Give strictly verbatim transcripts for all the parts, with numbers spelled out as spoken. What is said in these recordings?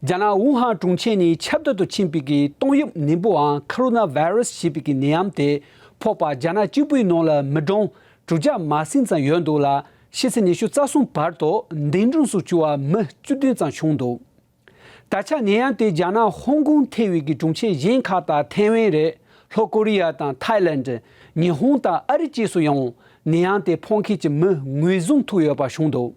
རྒྱ་ནག་ཝུ་ཧན་གྲོང་ཁྱེར་ནས་ཁྱབ་གདལ་དུ་ཕྱིན་པའི་གི་ཏོག་དབྱིབས་ནད་འབུའང་ཁོ་རོ་ན་བྷའི་རུ་སི་ཞེས་པའི་གི་ནད་ཡམས་དེ་ཕོག་པ་རྒྱ་ནག་གཅིག་པུའི་ནང་ལ་མི་གྲངས་དྲུག་བརྒྱ་མ་ཟིན་ཙམ་ཡོད་འདུག་ལ། ཕྱི་ཚེས་ཉི་ཤུ་རྩ་གསུམ་བར་དུ་འདས་གྲོངས་སུ་གྱུར་བ་མི་བཅུ་བདུན་ཙམ་བྱུང་འདུག་ད་ཆ་ནད་ཡམས་དེ་རྒྱ་ནག་ཧོང་ཀོང་ཐེ་བའི་གི་གྲོང་ཁྱེར་གཞན་ཁག་དང་ཐའེ་ཝན་རེད། ལྷོ་ཀོ་རི་ཡ་དང་ཐའི་ལེན་ཌི། ཉི་ཧོང་དང་ཨ་རི་བཅས་སུ་ཡང་ནད་ཡམས་དེ་ཕོག་མཁན་གྱི་མི་ངོས་བཟུང་ཐུབ་ཡོད་པ་བྱུང་འདུག་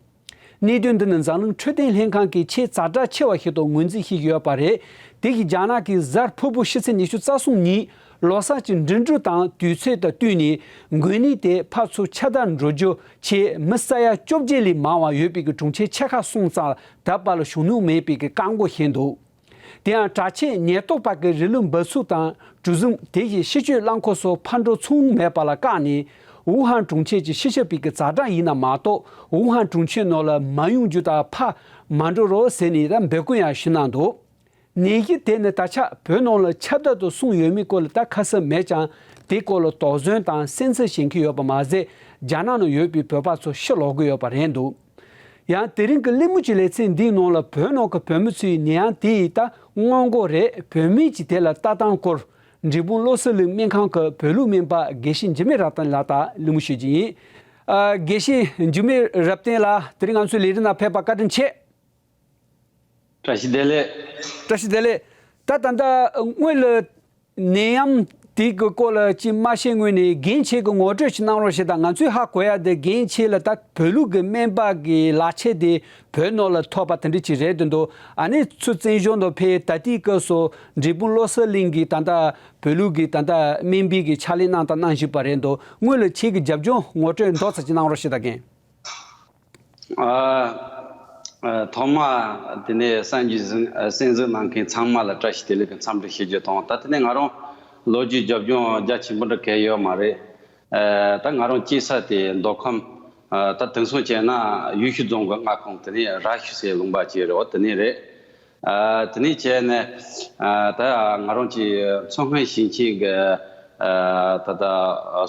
གནད་དོན་འདི་ནི་འཛམ་གླིང་འཕྲོད་བསྟེན་ལྷན་ཁང་གིས་ཆེས་ཛ་དྲག་ཆེ་བ་ཞིག་ཏུ་ངོས་འཛིན་བྱེད་ཀྱི་ཡོད་པ་རེད། དེ་བཞིན་རྒྱ་ནག་གིས་གཟའ་ཕུར་བུ་ཕྱི་ཚེས་ཉི་ཤུ་རྩ་གསུམ་ཉིན་ལོ་གསར་གྱི་འགྲིམ་འགྲུལ་དང་དུས་ཚོད་དང་བསྟུན་ནས་འགོས་ནད་དེ་ཕར་ཚུར་ཁྱབ་གདལ་འགྲོ་རྒྱུ་ཆེད་མི་ས་ཡ་བཅོ་བརྒྱད་ལས་མང་བ་ཡོད་པའི་གྲོང་ཁྱེར་ཆེ་ཁག་གསུམ་ཙམ་ད་བར་ལ་བྱུང་མྱོང་མེད་པའི་བཀག་འགོག་བྱས་འདུག་དེ་ཡང་དྲག་ཆས་ཉེན་རྟོག་པ་གི་རིལ་བུ་འབབ་ཚུགས་དང་གྲུ་གཟིངས། དེ་བཞིན་ཕྱི་སྐྱོད་རླངས་འཁོར་སོགས་ཕར་འགྲོ་ཚུར་འོང་མེད་པ་ལ་བཀག་ནས། ཝུ་ཧན་གྲོང་ཁྱེར་གྱི་ཕྱི་ཁྱབ་པའི་གི་ཛ་དྲག་ཡིན་ན་མ་གཏོགས་ཝུ་ཧན་གྲོང་ཁྱེར་ནང་ལ་མ་ཡོང་རྒྱུ་དང་ཕར་མ་འགྲོ་རོགས་ཟེར་ནས་ད་འབོད་སྐུལ་ཡང་ཞུས་གནང་འདུག་ནད་གཞི་དེ་ནི་ད་ཆ་བོད་ནང་ལ་ཁྱབ་གདལ་དུ་སོང་ཡོད་མེད་སྐོར་ལ་ད་ཁ་གསལ་མེད་ཀྱང་། དེའི་སྐོར་ལ་དོགས་ཟོན་དང་སེམས་འཚབ་བྱེད་མཁན་ཡོད་པ་མ་ཟད། རྒྱ་ནག་ནང་ཡོད་པའི་བོད་པ་ཚོ་ཕྱིར་ལོག་གི་ཡོད་པ་རེད་འདུག་ཡང་དེ་རིང་གི་གླེང་མོལ་གྱི་ལེ་ཚན་འདིའི་ནང་ལ་བོད་ནང་གི་བོད་མི་ཚོས་ནད་ཡམས་དེ་ཡི་ད་སྔོན་འགོག་རེད། བོད་མིས་ཀྱིས་དེ་ལ་ལྟ་སྟངས་སྐོར་འབྲས་སྤུངས་བློ་གསལ་གླིང་སྨན་ཁང་གི་བོད་ལུགས་སྨན་པ་དགེ་བཤེས་འཇིགས་མེད་རབ་བརྟན་ལགས་དང་གླེང་མོལ་ཞུ་རྒྱུ་ཡིན། ཨ། དགེ་བཤེས་འཇིགས་མེད་རབ་བརྟན་ལགས། དེ་རིང་ང་ཚོའི་ལས་རིམ་ནང་ཕེབས་པར་བཀའ་དྲིན་ཆེ། བཀྲ་ཤིས་བདེ་ལེགས། བཀྲ་ཤིས་བདེ་ལེགས། ད་ད་ལྟ་སྔོན་ལ་ནད་ཡམས་དེ་གི་སྐོར་ལ་ཅིག་མ་ཤེས་སྔོན་ནས་འགན་འཁྱེར་གི་ངོ་སྤྲོད་ཅིག་གནང་རོགས་ཞེས་དང་། ང་ཚོས་ཧ་གོ་ཡ་དེ་འགན་འཁྱེར་ལ་ད་བོད་ལུགས་ཀྱི་སྨན་པ་གི་ལག་ཁྱེར་དེ་བོད་ནང་ལ་ཐོབ་པ་དེ་འདྲ་ཅིག་རེད་འདུག་ཨ་ནི་ཚུར་བཙན་བྱོལ་དུ་ཕེབས། ད་ལྟའི་སྐབས་སུ་འབྲས་སྤུངས་བློ་གསལ་གླིང་གི་ད་ལྟ་བོད་ལུགས་ཀྱི་ད་ལྟ་སྨན་པའི་གི་ཕྱག་ལས་གནང་དང་གནང་བཞིན་པ་རེད་འདུག་སྔོན་ལ་ཁྱེད་ཀྱི་རྒྱབ་ལྗོངས་ངོ་སྤྲོད་མདོ་ཙམ་ཅིག་གནང་རོགས་ཞེས་དང་། ཨ། ཨ། ཐོག་མ་དེ་ནས་གསན་རྒྱུ་གསན་གཟིགས་གནང་མཁན་ཚང་མ་ལ་བཀྲ་ཤིས་བདེ་ལེགས་ཀྱི་འཚམས་འདྲི་ཞུ་རྒྱུ་དང་། ད་དེ་ནས་ང་རང་ལོ་རྒྱུས་རྒྱབ་ལྗོངས་རྒྱ་ཆེན་པོ་འདྲ་གང་ཡོད་མ་རེད། ཨ། ད་ང་རང་སྐྱེས་ས་དེ་མདོ་ཁམས། ཨ། ད་དེང་སང་བྱས་ན་ཡུལ་ཤུལ་རྫོང་གི་མངའ་ཁོངས་དེ་ནས་ར་ཤུ་ཟེར་ལུང་པ་ཅིག་རེད། འོ་དེ་ནས་རེད། ཨ། དེ་ནས་བྱས་ནས། ཨ། ད་ང་རང་གི་མཚོ་སྔོན་ཞིང་ཆེན་གྱི། ཨ། ད་ལྟ་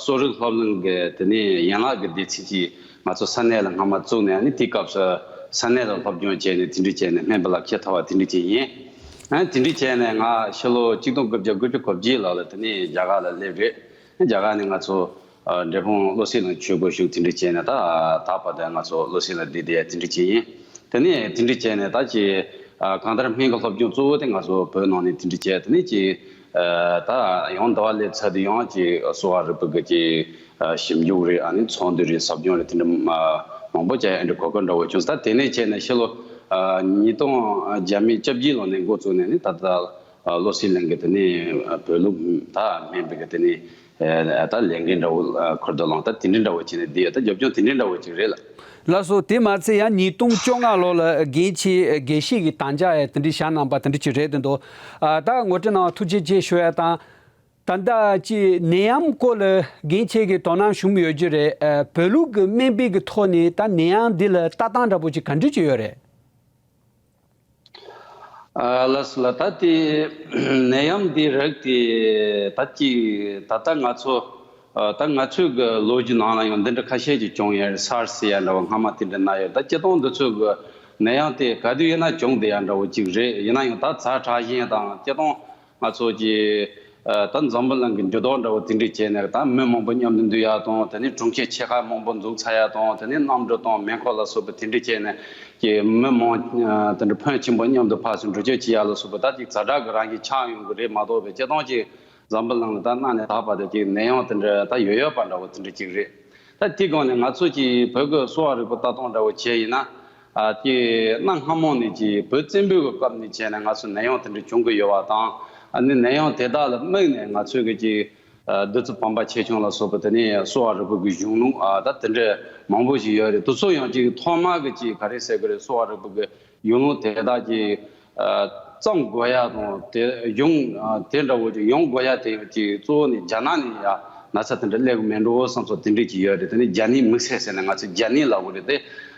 གསོ་རིག་སློབ་གླིང་གི་དེ་ནས་ཡན་ལག་གི་སྡེ་ཚན་གྱིས་ང་ཚོ་ས་གནས་ལ་སྔ་མ་བཙུགས་ནས། ཨ་ནི་དེའི་སྐབས་སུ་ས་གནས་ལ་སློབ་སྦྱོང་བྱས་ནས་དེ་འདྲ་བྱས་ནས་སྨན་པ་ལག་ཁྱེར་ཐོབ་པ་དེ་འདྲ་ཅིག་ཡིན། ཨ། དེ་འདྲ་བྱས་ནས་ང་ཕྱི་ལོ་ཆིག་སྟོང་དགུ་བརྒྱ་དགུ་བཅུ་གོ་བརྒྱད་ལོ་ལ་དེ་ནས་རྒྱ་གར་ལ་སླེབས་རེད། རྒྱ་གར་ནས་ང་ཚོ། ཨ། འབྲས་སྤུངས་བློ་གསལ་གླིང་ཆོས་སྒོར་ཞུགས། དེ་འདྲ་བྱས་ནས་ད་ད་བར་དུ་ང་ཚོ་བློ་གསལ་ལ་བསྡད་བསྡད་ཡ་དེ་འདྲ་ཅིག་ཡིན། དེ་ནས་དེ་འདྲ་བྱས་ནས་ད་ཅིག་ཨ། གང་ལྟར་སྨན་གྱི་སློབ་སྦྱོང་གཙོ་བོ་དེ་ང་ཚོ་བོད་ནང་ནས་དེ་འདྲ་བྱས། དེ་ནས་ཅིག་ཨ། ད་ཡང་འདི་བ་སླེབས་ཚར་དུས་ཡང་ཅིག་གསོ་བ་རིག་པའི་གི་ཅིག་ཨ། ཞིབ་འཇུག་རེད། ཨ་ནི་ཚོགས་འདུ་རེད། ཟབ་སྦྱོང་རེད། དེ་འདྲ་མ་མང་པོ་བྱ་ཡ་འདྲ་གོ་སྐབས་འདྲ་བོ་བྱུང་། ད་དེ་ནས་བྱས་ནས་ཕྱི་ལོ། ཨ། ཉིས་སྟོང་བརྒྱ་མེད་བཅོ་བརྒྱད་ལོ་ནས་འགོ་བཙུགས་ནས་ནི་ད་ལྟ། ཨ། བློ་གསལ་གླིང་གི་དེ་ནས་བོད་ལུགས་ད་སྨན་པའི་གི་དེ་ནས། ཨ། ད་ལས་འགན་འདྲ་བོ། ཨ། འཁུར་དུ་བླངས། ད་དེ་འདྲ་འདྲ་བོ་བྱས་ནས་བསྡད་ཡོད། ད་རྒྱབ་ལྗོངས་དེ་འདྲ་འདྲ་བོ་ཅིག་རེད་ལ། ལགས་སོ། དེ་མ་ཚད་ཡང་ཉིས་སྟོང་བཅོ་ལྔ་ལོ་ལ་རྒན་ཆེ་དགེ་བཤེས་ཀྱི་དམ་བཅའ་ཡང་དེ་འདྲ་བཞག་གནང་པ་དེ་འདྲ་ཅིག་རེད་འདུག་ཨ། ད་ངོ་སྤྲོད་གནང་བ་ཐུགས་རྗེ་ཆེ་ཞུ་ཡ་དང་། ད་ལྟ་ཅིག་ནད་ཡམས་སྐོར་ལ་རྒན་ཆེ་གི་དོ་སྣང་ཞུམ་ཡོད་རྒྱུ་རེད། ཨ། བོད་ལུགས་ཀྱི་སྨན་པའི་གི་ཐོག་ནས་ད་ནད་ཡམས་འདི་ལ་ལྟ་སྟངས་འདྲ་པོ་ཅིག་ག་འདྲ་ཅིག་ཡོད་རེད། ཨ། ལགས་སོ་ལགས། ད་དེ་ནད་ཡམས་འདི་རིགས་དེ་ད་ཅིག་ད་ལྟ་ང་ཚོ། ཨ། ད་ང་ཚོའི་གི་ལོ་རྒྱུས་ནང་ལ་ཡང་འདི་འདྲ་ཁ་ཤས་ཅིག་བྱུང་ཡོད་རེད། སཱར་སི་ཟེར་ཡ་འདྲ་བོ་སྔ་མ་དེ་འདྲ་ན་ཡོད། ད་སྤྱིར་བཏང་འདི་ཚོའི་གི་ནད་ཡམས་དེ་ག་དུས་ཡིན་ན་བྱུང་བསྡད་ཡ་འདྲ་བོ་ཅིག་རེད། ཡིན་ན་ཡང་ད་ཛ་དྲག་ཞན་དང་སྤྱིར་བཏང་ང་ཚོ་གི། ཨ། ད་འཛམ་བུ་གླིང་གི་འགྱུར་ལྡོག་འདྲ་བོ་དེ་འདྲ་བྱས་ནས་ད་མི་མང་པོ་མཉམ་དུ་འདུ་ཡ་དང་། དེ་ནས་གྲོང་ཁྱེར་ཆེ་ཁག་མང་པོ་འཛུགས་ཚར་ཡ་དང་། དེ་ནས་གནམ་གྲུ་དང་མེ་འཁོར་ལ་སོགས་པ་དེ་འདྲ་བྱས་ནས་ཀྱི་མི་མང་། ཨ། དེ་འདྲ་ཕོན་ཆེན་པོ་མཉམ་དུ་ཕར་ཚུར་འགྲུལ་སྐྱོད་བྱེད་ཡ་ལ་སོགས་པ་ད་ཅིག་ཛ་དྲག་གི་རང་བཞིན་ཆགས་ཡོང་གི་རེད་མ་གཏོགས་པའི་སྤྱིར་བཏང་ཅིག་འཛམ་བུ་གླིང་ལ་ད་གནའ་ནས་ད་བར་དུ་ཅིག་ནད་ཡམས་དེ་འདྲ་ད་ཡོད་ཡོད་པ་འདྲ་བོ་དེ་འདྲ་ཅིག་རེད། ད་དེའི་སྒང་ནས་ང་ཚོ་གི་བོད་ཀྱི་གསོ་བ་རིག་པའི་ལྟ་སྟངས་འདྲ་བོ་བྱས་ཡིན་ན། ཨ། དེ་གནའ་སྔ་མོ་ནས་ཀྱི་བོད་བཙན་པོའི་གི་སྐབས་ནས་བྱས་ནས་ང་ཚོ་ནད་ཡམས་དེ་འདྲ་བྱུང་གི་ཡོད་པ་དང་། ཨ་ནི་ནད་ཡམས་དེ་དག་ལ་དམིགས་ནས་ང་ཚོས་གི་ཀྱི་ཨ། བདུད་རྩི་བམ་པ་ཆེ་ཆུང་ལ་སོགས་པ་དེ་ནས་གསོ་བ་རིག་པའི་གི་གཞུང་ལུགས། ཨ། ད་དེ་འདྲ་མང་པོ་ཞིག་ཡོད་རེད། དེ་ཚོ་ཡང་ཀྱི་ཐོག་མ་གི་ཀྱི་ག་རེ་ཟེར་གི་རེད། གསོ་བ་རིག་པའི་གི་ཡུལ་ལུང་དེ་དག་གི། ཨ། བརྩམས་དགོས་ཡ་དང་དེ་ཡོང་། ཨ། དེ་འདྲ་བོ་ཅིག་ཡོང་དགོས་ཡ་དེ་ཅིག་གཙོ་བོ་ནི་རྒྱ་ནག་ནས་ཡ་ན་ཚ་དེ་འདྲ་སླེབས་གི་མེད་འགྲོ་བསམ་སོགས་དེ་འདྲ་ཅིག་ཡོད་རེད། དེ་ནི་རྒྱ་ནད་དམིགས་བསལ་ཟེར་ནས་ང་ཚོས་རྒྱ་ནད་ལབ་གི་རེད་དེ།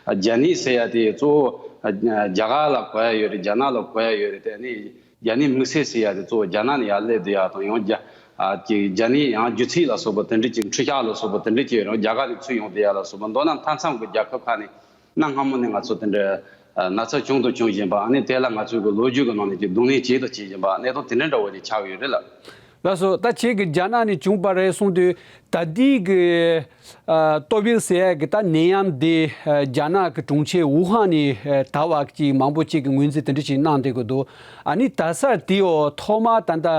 ཨ། རྒྱ་ནད་ཟེར་ཡ་དེ་གཙོ་བོ། ཨ། རྒྱ་གར་ལ་གོ་ཡ་ཡོད་རེད། རྒྱ་ནག་ལ་གོ་ཡ་ཡོད་རེད། དེ་ནི་རྒྱ་ནད་དམིགས་བསལ་ཟེར་ཡ་དེ་གཙོ་བོ་རྒྱ་ནག་ནས་ཡར་སླེབས་བསྡད་ཡ་དང་། ཡང་རྒྱ། ཨ། ཅིག་རྒྱ་ནད་ཡང་རྒྱུ་ཚིགས་ལ་སོགས་པ་དེ་འདྲ་ཅིག་འཕྲུལ་ཆས་ལ་སོགས་པ་དེ་འདྲ་ཅིག་ཡང་རྒྱ་གར་ནས་ཚུར་ཡོང་བསྡད་ཡ་ལ་སོགས་པ། མདོར་ན་མཐའ་མཚམས་ཀྱི་རྒྱལ་ཁབ་ཁག་ནས། གནའ་སྔ་མོ་ནས་ང་ཚོ་དེ་འདྲ། ན་ཚ་བྱུང་དང་འབྱུང་བཞིན་པ། ཨ་ནི་དེ་ལ་ང་ཚོའི་གི་ལོ་རྒྱུས་ཀྱི་ནང་ནས་ཀྱི་རྡུང་ལེན་བྱེད་དང་བྱེད་བཞིན་པ་གནད་དོན་དེ་འདྲ་འདྲ་བོ་ཅིག་ཆགས་ཡོད་རེད་ལ། ལགས་སོ། ད་ཁྱེད་ཀྱིས་རྒྱ་ནག་ནས་བྱུང་བ་རེད་གསུངས་དུས། ད་ལྟའི་གི་ཨ་ཏོ་བིལ་ཟེར་ཡག་གི་ད་ནད་ཡམས་འདི་ཨ་རྒྱ་ནག་གི་གྲོང་ཁྱེར་ཝུ་ཧན་ནས་ཨ་དར་བ་ཅིག་མང་པོ་ཅིག་གིས་ངོས་འཛིན་དེ་འདྲ་ཅིག་གནང་བསྡད་ཀྱི་འདུག་ཨ་ནི་དར་ས་དེའོ་ཐོག་མ་ད་ད་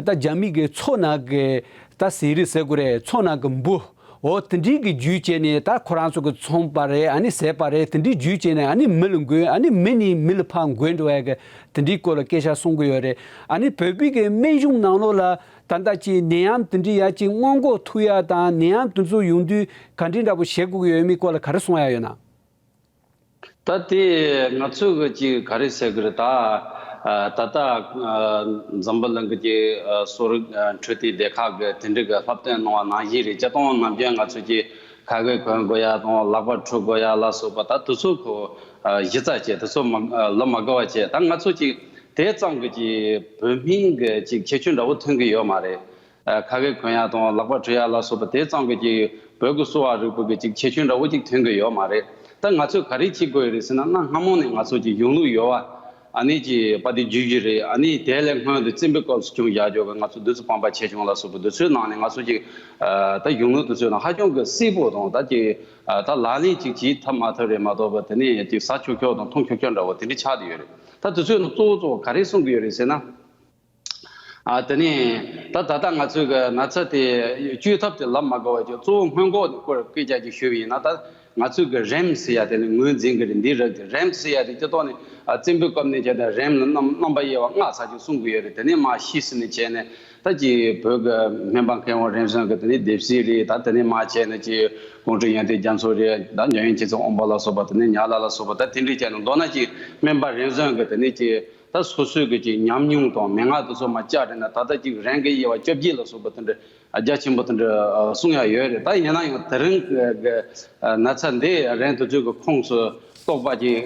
ད་རྒྱ་མི་གི་མཚོ་ནང་གི་ད་ཟས་རིགས་ཟེར་དགོས་རེད། མཚོ་ནང་གི་འབུ། འོ་དེ་འདྲའི་གི་རྒྱུ་བྱས་ནས་ད་ཁོ་རང་ཚོ་གི་འཚོས་པ་རེད། ཨ་ནི་ཟས་པ་རེད། དེ་འདྲའི་རྒྱུ་བྱས་ནས་ཨ་ནི་མི་ལ་འགོས། ཨ་ནི་མི་ནས་མི་ལ་ཕར་འགོས་འགྲོ་ཡག་གི་དེ་འདྲའི་སྐོར་ལ་སྐད་ཆ་གསུང་གི་ཡོད་རེད། ཨ་ནི་བོད་པའི་གི་སྨན་གཞུང་ནང་ལོགས་ལ་ད་ལྟ་ཅིག་ནད་ཡམས་དེ་འདྲའི་ཡ་ཅིག་སྔོན་འགོག་ཐུབ་ཡ་དང་ནད་ཡམས་དེ་ཚོ་ཡོང་དུས་ག་འདྲའི་འདྲ་པོ་བྱེད་དགོས་ཀྱི་ཡོད་མེད་སྐོར་ལ་ག་རེ་གསུང་ཡ་ཡོད་ན། ད་དེ་ང་ཚོས་གི་ཅིག་ག་རེ་ཟེར་གི་རེད། ད་ཨ་ད་ལྟ་ཨ་འཛམ་བུ་གླིང་གི་ཅིག་ཨ་གསོ་རིག་ཨ་འཕྲོད་བསྟེན་སྡེ་ཁག་གི་དེ་འདྲ་གི་བསླབ་སྟོན་གནང་བ་ནང་བཞིན་རེད། སྤྱིར་བཏང་ནམ་རྒྱུན་ང་ཚོས་ཅིག་ཁ་རྒན་གོན་དགོས་ཡ་དང་ལག་པ་འཁྲུ་དགོས་ཡ་ལ་སོགས་པ་ད་དེ་ཚོ་ཁོ་ཨ་གཞི་རྩ་བྱས། དེ་ཚོ་མ་ཨ་ལབ་མ་དགོས་པ་བྱས། ད་ང་ཚོ་ཅིག་དེ་ཙམ་གི་ཅིག་བོད་སྨན་གི་ཅིག་ཁྱད་ཆོས་འདྲ་བོ་ཐོན་གི་ཡོད་མ་རེད། ཨ་ཁ་རྒན་གོན་ཡ་དང་ལག་པ་འཁྲུ་ཡ་ལ་སོགས་པ་དེ་ཙམ་གྱི་ཅིག་བོད་ཀྱི་གསོ་བ་རིག་པའི་གི་ཅིག་ཁྱད་ཆོས་འདྲ་བོ་ཅིག་ཐོན་གྱི་ཡོད་མ་རེད། ད་ང་ཚོས་ག་རེ་བྱེད་དགོས་རེད་ཟེར་ན། གནའ་སྔ་མོ་ནས་ང་ཚོ་ཅིག་གཞུང་ལུགས་ཡོད་པ་ཨ་ནི་ཅིག་པ་དེ་བརྒྱུད་བརྒྱུད་རེད། ཨ་ནི་དེ་ལས་སྔོན་དུ་བཙན་པོའི་སྐབས་སུ་བྱུང་བཞག་ཆོག་གི་ང་ཚོ་བདུད་རྩི་སྤང་པ་ཆེ་ཆུང་ལ་སོགས་པ་དེ་ཚོའི་ནང་ནས་ང་ཚོ་ཅིག་ཨ་ད་གཞུང་ལུགས་དེ་ཚོའི་ནང་ཧ་ཅང་གི་གསལ་པོ་དང་། ད་ཅིག་ཨ་ད་ལག་ལེན་ཅིག་བྱེད་ཐབས་མ་ཐབས་རེད་མ་གཏོགས་པ། དེ་ནས་ཅིག་ཟ་ཆོག་ཆོག་དང་འཐུང་ཆོག་ཆོག་འདྲ་བོ་དེ་འདྲ་ཆགས་བསྡད་ཡོད་རེད། ད་དེ་ཚོའི་ནང་གཙོ་བོ་གཙོ་བོ་ག་རེ་གསུང་གི་ཡོད་རེད་ཟེར་ན། ཨ་དེ་ནས་ད་ད་ལྟ་ང་ཚོའི་གི་ན་ཚ་དེ་བཅོས་ཐབས་དེ་ལབ་མ་དགོས་པ་ཅིག་གཙོ་བོ་སྔོན་འགོག་གི་སྐོར་སྐད་ཆ་ཅིག་ཞུས་པ་ཡིན་ན། ད་ང་ཚོའི་གི་རིམས་ཟེར་ཡ་དེ་ནི་ངོས་འཛིན་གི་རེད། འདི་རིགས་དེ་རིམས་ཟེར་ཡ་དེ་སྤྱིར་བཏང་ནས་ཨ་བཙན་པོའི་སྐབས་ནས་བྱས་ཏེ་རིམས་ལ་རྣམ་རྣམ་པ་དབྱེ་བ་ལྔ་ཙམ་ཅིག་གསུང་གི་ཡོད་རེད། དེ་ནས་མར་ཤི་ཟིན་ནས་བྱས་ནས་ད་ཅིག་བོད་གི་སྨན་པ་མཁས་དབང་རིམ་བྱོན་གི་དེ་ནས་སྡེབ་གསིག་རེད། ད་དེ་ནས་མར་བྱས་ནས་ཅིག་ཀོང་སྤྲུལ་ཡོན་ཏན་རྒྱ་མཚོ་རེད། ད་འཇམ་དབྱངས་རྒྱལ་མཚན་དབང་པོ་ལ་སོགས་པ། དེ་ནས་ཉ་ལ་ལ་སོགས་པ། ད་དེ་འདྲས་བྱས་ནས་མདོར་ན་ཅིག་སྨན་པ་རིམ་བྱོན་གི་དེ་ནས་ཅིག་ད་སོ་སོའི་གི་ཅིག་ཉམས་མྱོང་དང་མན་ངག་དེ་ཚོ་མར་བཅར་ན། ད་ལྟ་ཅིག་རིམས་ཀྱི་དབྱེ་བ་བཅོ་བརྒྱད་ལ་སོགས་པ་དེ་འདྲ་རྒྱ་ཆེན་པོ་དེ་འདྲ་གསུང་ཡ་ཡོད་རེད། ད་ཡིན་ན་ཡང་དེ་རིང་གི་ན་ཚ་འདི་རིམས་དེ་ཚོའི་གི་ཁོངས་སུ་གཏོགས་པ་ཅིག་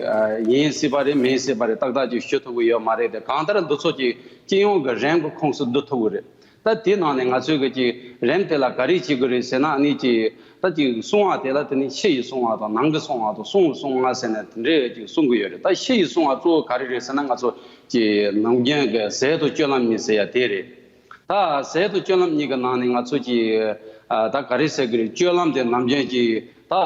ཡིན་སྲིད་པ་རེད་མིན་སྲིད་པ་རེད་ཏག་ཏག་ཅིག་ཞུ་ཐུབ་ཀྱི་ཡོད་མ་རེད་དེ། གང་ལྟར་འདི་ཚོ་ཅིག་སྤྱི་ཡོངས་ཀྱི་རིམས་ཀྱི་ཁོངས་སུ་བསྡུ་ཐུབ་ཀྱི་རེད། ད་དེའི་ནང་ནས་ང་ཚོས་གི་ཅིག་རིམས་དེ་ལ་ག་རེ་བྱེད་དགོས་རེད་ཟེར་ན། ཨ་ནི་ཅིག་ད་ཅིག་སྲུང་བ་དེ་ལ་དེ་ནི་ཕྱི་ཡི་སྲུང་བ་དང་ནང་གི་སྲུང་བ་དང་གསང་བའི་སྲུང་བ་ཟེར་ནས་དེ་འདྲས་ཅིག་གསུང་གི་ཡོད་རེད། ད་ཕྱི་ཡི་སྲུང་བ་གཙོ་བོ་ག་རེ་རེད་ཟེར་ན། ང་ཚོ་ཅིག་ནམ་རྒྱུན་གི་ཟས་དང་སྤྱོད་ལམ་གཉིས་ཟེར་ཡ་དེ་རེད། ད་ཟས་དང་སྤྱོད་ལམ་གཉིས་ཀྱི་ནང་ནས་ང་ཚོ་ཅིག་ཨ་ད་ག་རེ་ཟེར་གི་རེད། སྤྱོད་ལམ་དེ་ནམ་རྒྱུན་ཅིག་ད་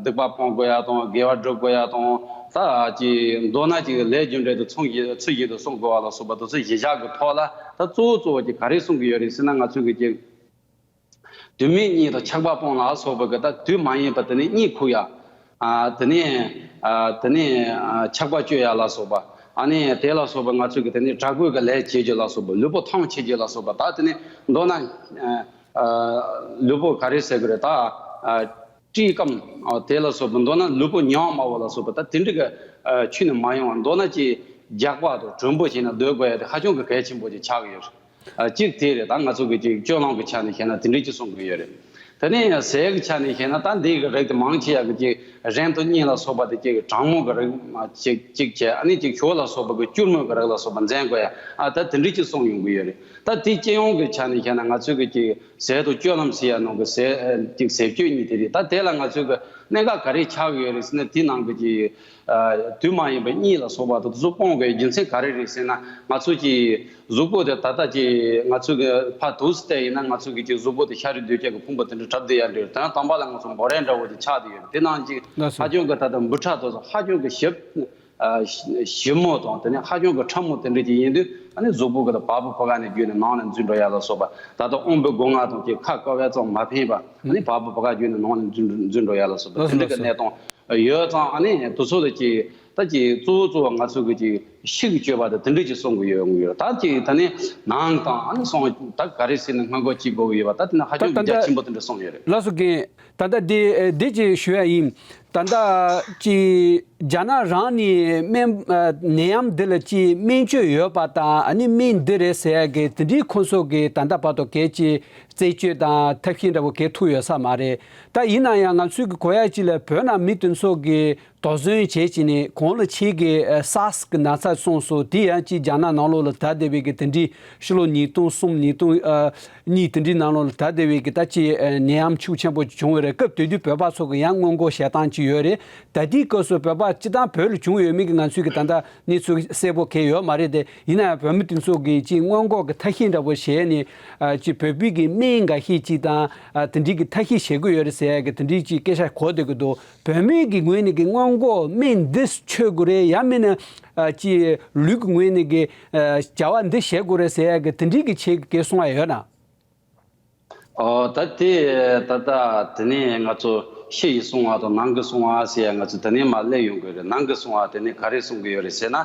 སྡིག་པ་སྤོང་དགོས་ཡ་དང་དགེ་བ་སྒྲུབ་དགོས་ཡ་དང་། ད་ཅིག་མདོར་ན་ཅིག་ལས་རྒྱུ་འབྲས་དེ་ཚུལ་བཞིན་ཚུལ་བཞིན་དུ་སྲུང་དགོས་པ་ལ་སོགས་པ་དེ་ཚོ་གཞི་བཞག་གི་ཐོག་ལ། ད་གཙོ་བོ་གཙོ་བོ་ཅིག་ག་རེ་གསུང་གི་ཡོད་རེད་ཟེར་ན། ང་ཚོས་གི་ཅིག་དུས་མིན་གཉིད་དང་ཆགས་པ་སྤོང་ལ་སོགས་པ་གི་ད་དུས་མ་ཡིན་པ་དེ་ནས་གཉིད་ཁུག་ཡ། ཨ་དེ་ནས་ཨ་དེ་ནས་ཨ་ཆགས་པ་གཅོད་ཡ་ལ་སོགས་པ། ཨ་ནི་དེ་ལ་སོགས་པ་ང་ཚོས་གི་དེ་ནས་དྲག་པོའི་གི་ལས་བྱེད་རྒྱུ་ལ་སོགས་པ། ལུས་པོ་ཐང་ཆད་རྒྱུ་ལ་སོགས་པ། ད་དེ་ནས་མདོར་ན་ཨ་ཨ་ལུས་པོ་ག་རེ་ཟེར་གི་རེད། ད་ཨ་སྤྲེའུ་སྐམ་ཨ་དེ་ལ་སོགས་པ། མདོར་ན་ལུས་པོ་ཉམ་དམའ་བོ་ལ་སོགས་པ། ད་དེ་འདྲ་གི་ཨ་ཁྱོན་ནས་མ་ཡོང་བ། མདོར་ན་ཅིག་རྒྱགས་པ་དང་གྲུང་པོ་བྱས་ནས་སྡོད་དགོས་ཡ་དེ་ཧ་ཅང་གི་གལ་ཆེན་པོ་ཅིག་ཆགས་ཀྱི་ཡོད་རེད། ཨ་གཅིག་དེ་རེད། ད་ང་ཚོ་གི་ཅིག་སྤྱོད་ལམ་གི་ཆ་ནས་བཤད་ན་དེ་འདྲ་ཅིག་གསུང་གི་ཡོད་རེད། དེ་ནས་ཟས་ཀྱི་ཆ་ནས་བཤད་ན་ད་འདི་གི་རིགས་དེ་མང་ཆེ་ཡ་གི་ཅིག་རིམས་དང་གཉིད་ལ་སོགས་པ་དེ་ཅིག་གྲང་མོ་གི་རིགས་མ་ཅིག་ཅིག་བྱས། ཨ་ནི་ཅིག་ཞོ་ལ་སོགས་པ་གི་སྐྱུར་མོ་གི་རིགས་ལ་སོགས་པ་འཛེམ་དགོས་ཡ། ཨ་ད་དེ་འདྲ་ཅིག་གསུང་ཡོང་གི་ཡོད་རེད། ད་དེ་སྤྱི་ཡོངས་ཀྱི་ཆ་ནས་བཤད་ན་ང་ཚོས་གི་ཅིག་ཟས་དང་སྤྱོད་ལམ་ཟེར་ཡ་ནང་གི་ཟས་ཨ་ཅིག་ཟས་སྤྱོད་གཉིས་དེ་རེད། ད་དེ་ལ་ང་ཚོས་གི་གནད་འགག་ག་རེ་ཆགས་ཡོད་རེད་ཟེར་ན། དེ་ནང་གི་ཅིག་ཨ་དུས་མ་ཡིན་པའི་གཉིད་ལ་སོགས་པ་དེ་ཚོ་སྤོང་དགོས་རྒྱུ་མཚན་ག་རེ་རེད་ཟེར་ན། ང་ཚོ་ཅིག་གཟུགས་པོ་དེ་ད་ལྟ་ཅིག་ང་ཚོ་གི་ཕར་དུས་སུ་བལྟས་ཡིན་ན་ང་ཚོ་གི་ཅིག་གཟུགས་པོ་དེ་ཤ་རུས་གདོས་བཅས་ཀྱི་ཕུང་པོ་དེ་འདྲ་གྲུབ་བསྡད་ཡ་འདྲ་ཡོད། དེ་ཡང་དང་པ་ལ་ང་ཚོ་འབོ་རས་འདྲ་བོ་ཅིག་ཆགས་བསྡད་ཡོད། དེ་ནང་ཅིག་ལགས་སོ། ཧ་ཅང་གི་ད་ལྟ་འབུ་ཕྲ་དེ་ཚོ་ཧ་ཅང་གི་ཞིབ་ཨ་ཞིབ་མོ་དང་། དེ་ནས་ཧ་ཅང་གི་ཕྲ་མོ་དེ་འདྲ་ཅིག་ཡིན་དུས། ཨ་ནི་གཟུགས་པོ་གི་ད་བ་སྤུ་བུ་ག་ནས་བརྒྱུད་ནས་ནང་ལ་འཛུལ་འགྲོ་ཡ་ལ་སོགས་པ། ད་ལྟ་དབང་པོའི་སྒོ་ལྔ་དང་ཅིག་ཁ་བཀབ་ཡ་ཙམ་མ་ཕན་པ། ཨ་ནི་བ་སྤུ་བུ་ག་བརྒྱུད་ནས་ནང་ལ་འཛུལ་འཛུལ་འགྲོ་ཡ་ལ་སོགས་པ། ལགས་སོ། དེ་འདྲ་གི་ལགས་སོ། གནས་སྟངས་ཡོད་ཙང་། ཨ་ནི་དེ་ཚོ་ལ་ཅིག་ད་ཅིག་གཙོ་བོ་གཙོ་བོ་ང་ཚོ་གི་ཅིག་ཕྱི་གི་སྤྱོད་པ་དེ་དེ་འདྲ་ཅིག་གསུང་གི་ཡོད་ཡོང་གི་ཡོད། ད་ཅིག་ད་ནི་ནང་དང་། ཨ་ནི་སོང་ད་ག་རེ་ཟེར་ན་སྔོན་འགོག་བྱེད་དགོས་ཀྱི་ཡོད་པ། ད་དེ་ནི་ཧ་ཅང་གི་རྒྱ་ཆེན་པོ་དེ་འདྲ་གསུངས་ཡོད་རེད། ལགས་སོ་རྒན། ད་ལྟ་འདི་འདི་ཅིག་ཞུ་ཡ་ཡིན། ད་ལྟ་ཅིག་རྒྱ་ནག་རང་ནས་སྨན་ནད་ཡམས་འདི་ལ་ཅིག་སྨན་བཅོས་ཡོད་པ་དང་། ཨ་ནི་སྨན་འདི་རེད་ཟེར་ཡ་གི་དེ་འདྲའི་ཁོང་ཚོ་གི་ད་ལྟ་བར་དུ་གལ་ཆེ་རྩད་གཅོད་དང་ཐབས་ཤེས་འདྲ་བོ་གལ་ཐུག་ཡོད་ས་མ་རེད། ད་ཡིན་ན་ཡང་ང་ཚོའི་གི་གོ་ཡ་ཅིག་ལ་བོད་ནང་མི་དེ་ཚོ་གི་དོགས་ཟོན་བྱས་བྱས་ནས་གོང་ལ་ཆེ་གི་ཨ་སཱར་སི་གི་ན་ཚ་ གསུངས་སོང་། དེ་ཡང་ཅིག་རྒྱ་ནག་ནང་ལོགས་ལ་དར་བསྡད་པའི་གི་དེ་འདྲའི་ཕྱི་ལོ་ཉིས་སྟོང་གསུམ་ཉིས་སྟོང་ཨ་གཉིས་དེ་འདྲའི་ནང་ལོགས་ལ་དར་བསྡད་པའི་གི་ད་ཅིག་ཨ་ནད་ཡམས་ཤུགས་ཆེན་པོ་བྱུང་བ་རེད། སྐབས་དེ་དུས་བོད་པ་ཚོ་གི་ཡང་སྔོན་འགོག་བྱེད་སྟངས་ཅིག་ཡོད་རེད། ད་ལྟའི་སྐབས་སུ་བོད་པ་སྤྱི་བཏང་བོད་ལ་བྱུང་ཡོད་མེད་ཀྱི་ང་ཚོས་ཀྱི་ད་ལྟ་གནས་ཚུལ་གསལ་པོ་གང་ཡོད་མ་རེད་དེ། ཡིན་ན་ཡང་བོད་མི་དེ་ཚོ་གིས་ཅིག་སྔོན་འགོག་གི་ཐབས་ཤེས་འདྲ་པོ་བྱས་ནས་ཨ་ཅིག་བོད་པའི་གི་སྨན་འགའ་ཤས་ཅིག་དང་ཨ་དེ་འདྲའི་གི་ཐབས་ཤེས་བྱེད་ཀྱི་ཡོད་རེད་ཟེར་ཡ་གི་དེ་འདྲའི་ཅིག་སྐད་ཆ་གོ་བསྡད་ཀྱི་འདུག་བོད་མི་གི་ངོས་ནས་གི་སྔོན་འགོག་སྨན་འདི་མཆོད་དགོས་རེད། ཡང་མིན་ན་ཨ་ཅིག་ལུས་ཀྱི་ངོས་ནས་གི་ཨ་བྱ་བ་འདི་བྱེད་དགོས་རེད་ཟེར་ཡ་གི་དེ་འདྲའི་གི་ཆེད་ཀྱི་གསུང་བ་ཡོད་ན། ཨོ། ད་དེ་ད་ལྟ་དེ་ནས་ང་ཚོ་ཕྱི་ཡི་གསུང་བ་དང་ནང་གི་གསུང་བ་ཟེར་ཡ་ང་ཚོ་དེ་ནས་མར་སླེབས་ཡོང་གི་རེད། ནང་གི་གསུང་བ་དེ་ནས་ག་རེ་གསུང་གི་ཡོད་རེད་ཟེར་ན།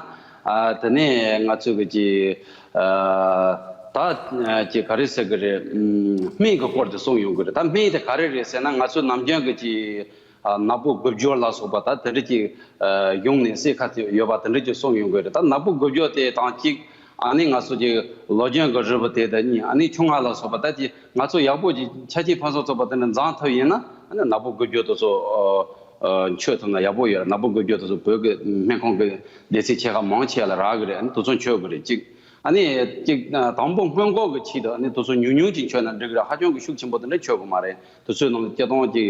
ཨ་དེ་ནས་ང་ཚོ་གི་ཅིག་ཨ་ད་ཅིག་ག་རེ་ཟེར་གི་རེད། ཨམ་སྨན་གི་སྐོར་དེ་གསུང་ཡོང་གི་རེད། ད་སྨན་དེ་ག་རེ་རེད་ཟེར་ན། ང་ཚོ་ནམ་རྒྱུན་གི་ཅིག་ཨ་ནག་པོ་དགུ་སྦྱོར་ལ་སོགས་པ་ད་དེ་འདྲ་ཅིག་ཨ་ཡོང་ནས་སྲེག་ཁ་ཐེབས་ཡོད་པ་དེ་འདྲ་ཅིག་གསུང་ཡོང་གི་རེད། ད་ནག་པོ་དགུ་སྦྱོར་དེ་དང་གཅིག་ཨ་ནི་ང་ཚོ་ཅིག་ལོ་རྒྱུས་ཀྱི་རིལ་བུ་དེ་དང་གཉིས། ཨ་ནི་ཆུ་སྔགས་ལ་སོགས་པ་ད་ཅིག་ང་ཚོ་ཡག་པོ་ཅིག་ཆ་ཤས་ཕུན་སུམ་ཚོགས་པ་དེ་འདྲ་འཛིན་ཐུབ་ཡིན་ན། ཨ་ནི་ནག་པོ་དགུ་སྦྱོར་དེ་ཚོ་ཨ་ཨ་མཆོད་ཐུབ་ན་ཡག་པོ་ཡོད་རེད། ནག་པོ་དགུ་སྦྱོར་དེ་ཚོ་བོད་ཀྱི་སྨན་ཁང་གི་སྡེ་ཚན་ཆེ་ཁག་མང་ཆེ་ལ་རག་གི་རེད། ཨ་ནི་དེ་ཚོ་མཆོད་དགོས་རེད་གཅིག་ཨ་ནི་གཅིག་དང་པོ་སྔོན་འགོག་གི་ཆེད་དུ་ཨ་ནི་དེ་ཚོ་ཉུང་ཉུང་ཅིག་མཆོད་ན་འགྲིག་གི་རེད། ཧ་ཅང་གི་ཤུགས་ཆེན་པོ་དེ་འདྲ་མཆོད་དགོས་མ་རེད། དེ་ཚོའི་ནང་ལ་སྤྱིར་བཏང་གི་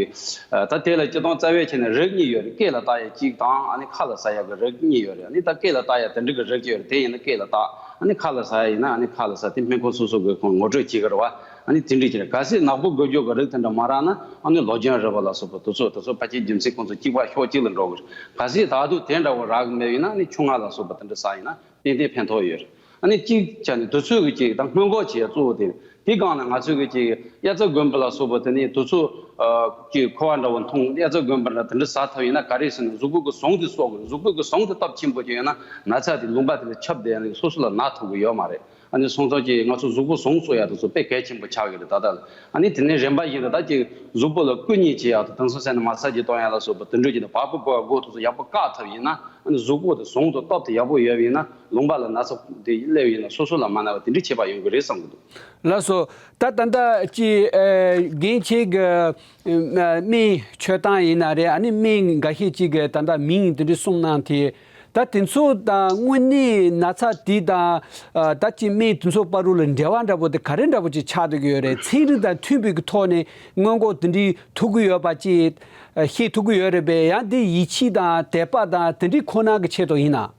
ཨ་ད་དེ་ལ་སྤྱིར་བཏང་རྩ་བའི་ཆ་ནས་རིགས་གཉིས་ཡོད་རེད། སྐེ་ལ་བཏགས་ཡ་གཅིག་དང་ཨ་ནི་ཁ་ལ་ཟ་ཡ་གི་རིགས་གཉིས་ཡོད་རེད། ཨ་ནི་ད་སྐེ་ལ་བཏགས་ཡ་དེ་འདྲ་གི་རིགས་ཡོད་རེད། དེ་ཡིན་ན་སྐེ་ལ་བཏགས། ཨ་ནི་ཁ་ལ་ཟ་ཡ་ཡིན་ན་ཨ་ནི་ཁ་ལ་ཟ། དེ་སྨན་ཁང་སོ་སོ་གི་ཁོང་ངོ་སྤྲོད་བྱེད་ཀྱི་རེད་བ། ཨ་ནི་དེ་འདྲ་བྱས་ནས་གལ་སྲིད་ནག་པོ་དགུ་སྦྱོར་གི་རིགས་དེ་འདྲ་མ་རག་ན། ཨ་ནི་ལོ་རྒྱུས་རིལ་བུ་ལ་སོགས་པ་དེ་ཚོ་དེ་ཚོ་ཕལ་ཆེར་རྒྱུ་མཚན་ཁོང་ཚོ་གཅིག་པ་ཕྱོགས་གཅིག་ལ་འགྲོ་གི་རེད། གལ་སྲིད་ད་དུང་དེ་འདྲ་བོ་རག་གི་མེད་ཡིན་ན། ཨ་ནི་ཆུ་སྔགས་ལ་སོགས་པ་དེ་འདྲ་ཟ་ཡིན་ན་ཏན་ཏན་ཕན་ཐོགས་ཡོད་རེད། ཨ་ནི་གཅིག་བྱས་ནས་དེ་ཚོའི་གི་གཅིག་ད་སྔོན་འགོག་བྱེད་ཡ་གཙོ་བོ་དེ་རེད། དེ་སྒང་ལ་ང་ཚོའི་གི་གཅིག་དབྱར་རྩྭ་དགུན་འབུ་ལ་སོགས་པ་དེ་ནི་དེ་ཚོ་ཨ་གཅིག་ཁུ་བ་འདྲ་བོ་འཐུང་། དབྱར་རྩྭ་དགུན་འབུ་འདྲ་དེ་འདྲ་ཟ་ཐུབ་ཡིན་ན་ག་རེ་ཟེར་ན་གཟུགས་པོ་གི་ཟུངས་དེ་གསོག་དགོས། གཟུགས་པོ་གི་ཟུངས་དེ་སྟོབས་ཆེན་པོ་ཅིག་ཡོད་ན་ན་ཚ་དེ་ལུང་པ་དེ་ལ་ཁྱབ་བསྡད་ནས་སོ་སོ་ལ་ན་ཐུབ་གི་ཡོད་མ་རེད། ཨ་ནི་སོང་ཙང་ཅིག་ང་ཚོ་གཟུགས་པོ་ཟུངས་གསོག་ཡ་དེ་ཚོ་དཔེ་གལ་ཆེན་པོ་ཆགས་ཀྱི་རེད་ད་ལྟ་ལ། ཨ་ནི་དེ་ནས་རིམ་པ་བཞིན་དུ་ད་ཅིག་གཟུགས་པོ་ལ་བསྐུ་མཉེ་བྱེད་ཡག་དང་། དེང་སང་ཟེར་ན་མ་སཱ་ཇི་གཏོང་ཡ་ལ་སོགས་པ་དེ་འདྲ་བྱས་ནས་བ་སྤུ་སྤོ་བ་སྒོ་དེ་ཚོ་ཡག་པོ་བཀག་ཐུབ་ཡིན་ན། ཨ་ནི་གཟུགས་པོ་དེ་ཟུངས་དང་སྟོབས་དེ་ཡག་པོ་ཡོད་པ་ཡིན་ན་ལུང་པ་ལ་ན་ཚ་དེ་སླེབས་ཡིན་ན་སོ་སོ་ལ་མ་ན་བ་དེ་འདྲ་བྱེད་པ་ཡོང་གི་རེད་བསམ་གི་འདུག། ལགས་སོ། ད་ད་ལྟ་ཅིག་ཨ་རྒན་ཁྱེད་ཀྱི་ཨ་སྨན་མཆོད་སྟངས་ཡིན་ན་རེད། ཨ་ནི་སྨན་འགའ་ཤས་ཅིག་གི་ད་ལྟ་མིང་དེ་འདྲ་གསུངས་གནང་དེ། ད་དེ་ཚོ་དང་དངོས་གནས་ན་ཚ་དེ་དང་ཨ་ད་ཅིག་སྨན་དེ་ཚོ་བར་དུ་ལ་འབྲེལ་བ་འདྲ་པོ་དེ་ག་རེ་འདྲ་པོ་ཅིག་ཆགས་བསྡད་ཀྱི་ཡོད་རེད། ཚན་རིག་དང་མཐུན་པའི་གི་ཐོག་ནས་སྔོན་འགོག་དེ་འདྲའི་ཐུབ་ཀྱི་ཡོད་པ་ཅིག་ཨ་ཤེས་ཐུབ་ཀྱི་ཡོད་རེད་པས། ཡང་དེ་ཡིད་ཆེས་དང་དད་པ་དང་དེ་འདྲའི་ཁོ་ན་གི་ཆེད་དུ་ཡིན་ན།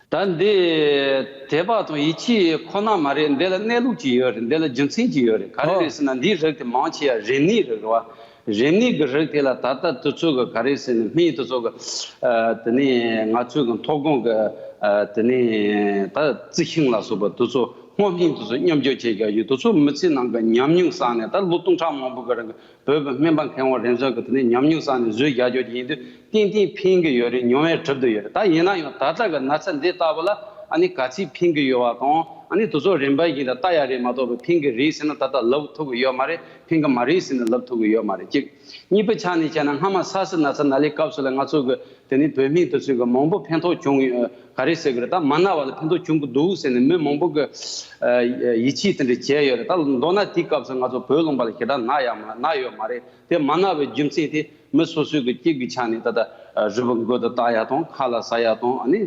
ད་འདི་དད་པ་དང་ཡིད་ཆེས་ཁོ་ན་མ་རེད། འདི་ལ་གནས་ལུགས་ཅིག་ཡོད་རེད། འདི་ལ་རྒྱུ་མཚན་ཅིག་ཡོད་རེད། ག་རེ་ཨོ། རེད་ཟེར་ན་འདིའི་རིགས་དེ་མང་ཆེ་བ་རིམས་ནད་རིགས་རེད་བ། རིམས་ནད་ཀྱི་རིགས་དེ་ལ་ད་ལྟ་དུས་ཚོད་ཀྱི་ག་རེ་ཟེར་ན་སྨན་དུས་ཚོད་ཀྱི་ཨ་དེ་ནས་ང་ཚོའི་གི་མཐོ་སྒང་གི་ཨ་དེ་ནས་ད་རྩི་ཤིང་ལ་སོགས་པ་དུས་ཚོད་སྔོ་སྨན་དུས་ཚོད་མཉམ་སྤྱོད་བྱེད་རྒྱུ་ཡོད། དུས་ཚོད་མི་ཚེ་ནང་གི་ཉམས་མྱོང་བསགས་ནས་ད་ལོ་སྟོང་ཕྲག་མང་པོ་གི་རིང་གི་བོད་ཀྱི་སྨན་པ་མཁས་དབང་རིམ་བྱོན་གྱི་དེ་ནས་ཉམས་མྱོང་བསགས་ནས་བཟོས་རྒྱག་རྒྱུ་ཡིན་དུས་ཏན་ཏན་ཕན་གྱི་ཡོད་རེད། མྱོང་བས་གྲུབ་བསྡད་ཡོད་རེད། ད་ཡིན་ན་ཡང་ད་ལྟ་གི་ན་ཚ་འདི་ལྟ་བུ་ལ་ཨ་ནི་ག་ཚད་ཕན་གྱི་ཡོད་པ་དང་། ཨ་ནི་དེ་ཚོ་རིམ་པ་བཞིན་དུ་ལྟ་ཡ་རེད་མ་གཏོགས་པའི་ཕན་གྱི་རེད་ཟེར་ན་ད་ལྟ་ལབ་ཐུབ་ཀྱི་ཡོད་མ་རེད། ཕན་གྱི་མ་རེད་ཟེར་ན་ལབ་ཐུབ་ཀྱི་ཡོད་མ་རེད། གཅིག་གཉིས་པའི་ཆ་ནས་བྱས་ན་སྔ་མ་སཱར་སི་ན་ཚ་ན་ལས་སྐབས་སུ་ལ་ང་ཚོ་གི་དེ་ནི་བོད་སྨན་དེ་ཚོས་གི་མང་པོ་ཕན་ཐོགས་བྱུང་ཡོད། ག་རེ་ཟེར་གི་རེད། ད་མ་ན་བ་ལ་ཕན་ཐོགས་བྱུང་གི་འདུག་ཟེར་ནས་མི་མང་པོ་གི་ཨ་ཡིད་ཆེས་དེ་འདྲ་བྱས་ཡོད་རེད། ད་མདོར་ན་དེའི་སྐབས་སུ་ང་ཚོ་བོད་ལུང་པ་ལ་ཞེ་དྲག་ན་ཡ་མ་ན་ཡོད་མ་རེད། དེ་མ་ན་བའི་རྒྱུ་མཚན་དེ་མི་སོ་སོའི་གི་གཅིག་གི་ཆ་ནས་ད་ལྟ་རིལ་བུ་མགོ་དུ་བཏགས་ཡ་དང་། ཁ་ལ་ཟ་ཡ་དང་། ཨ་ནི་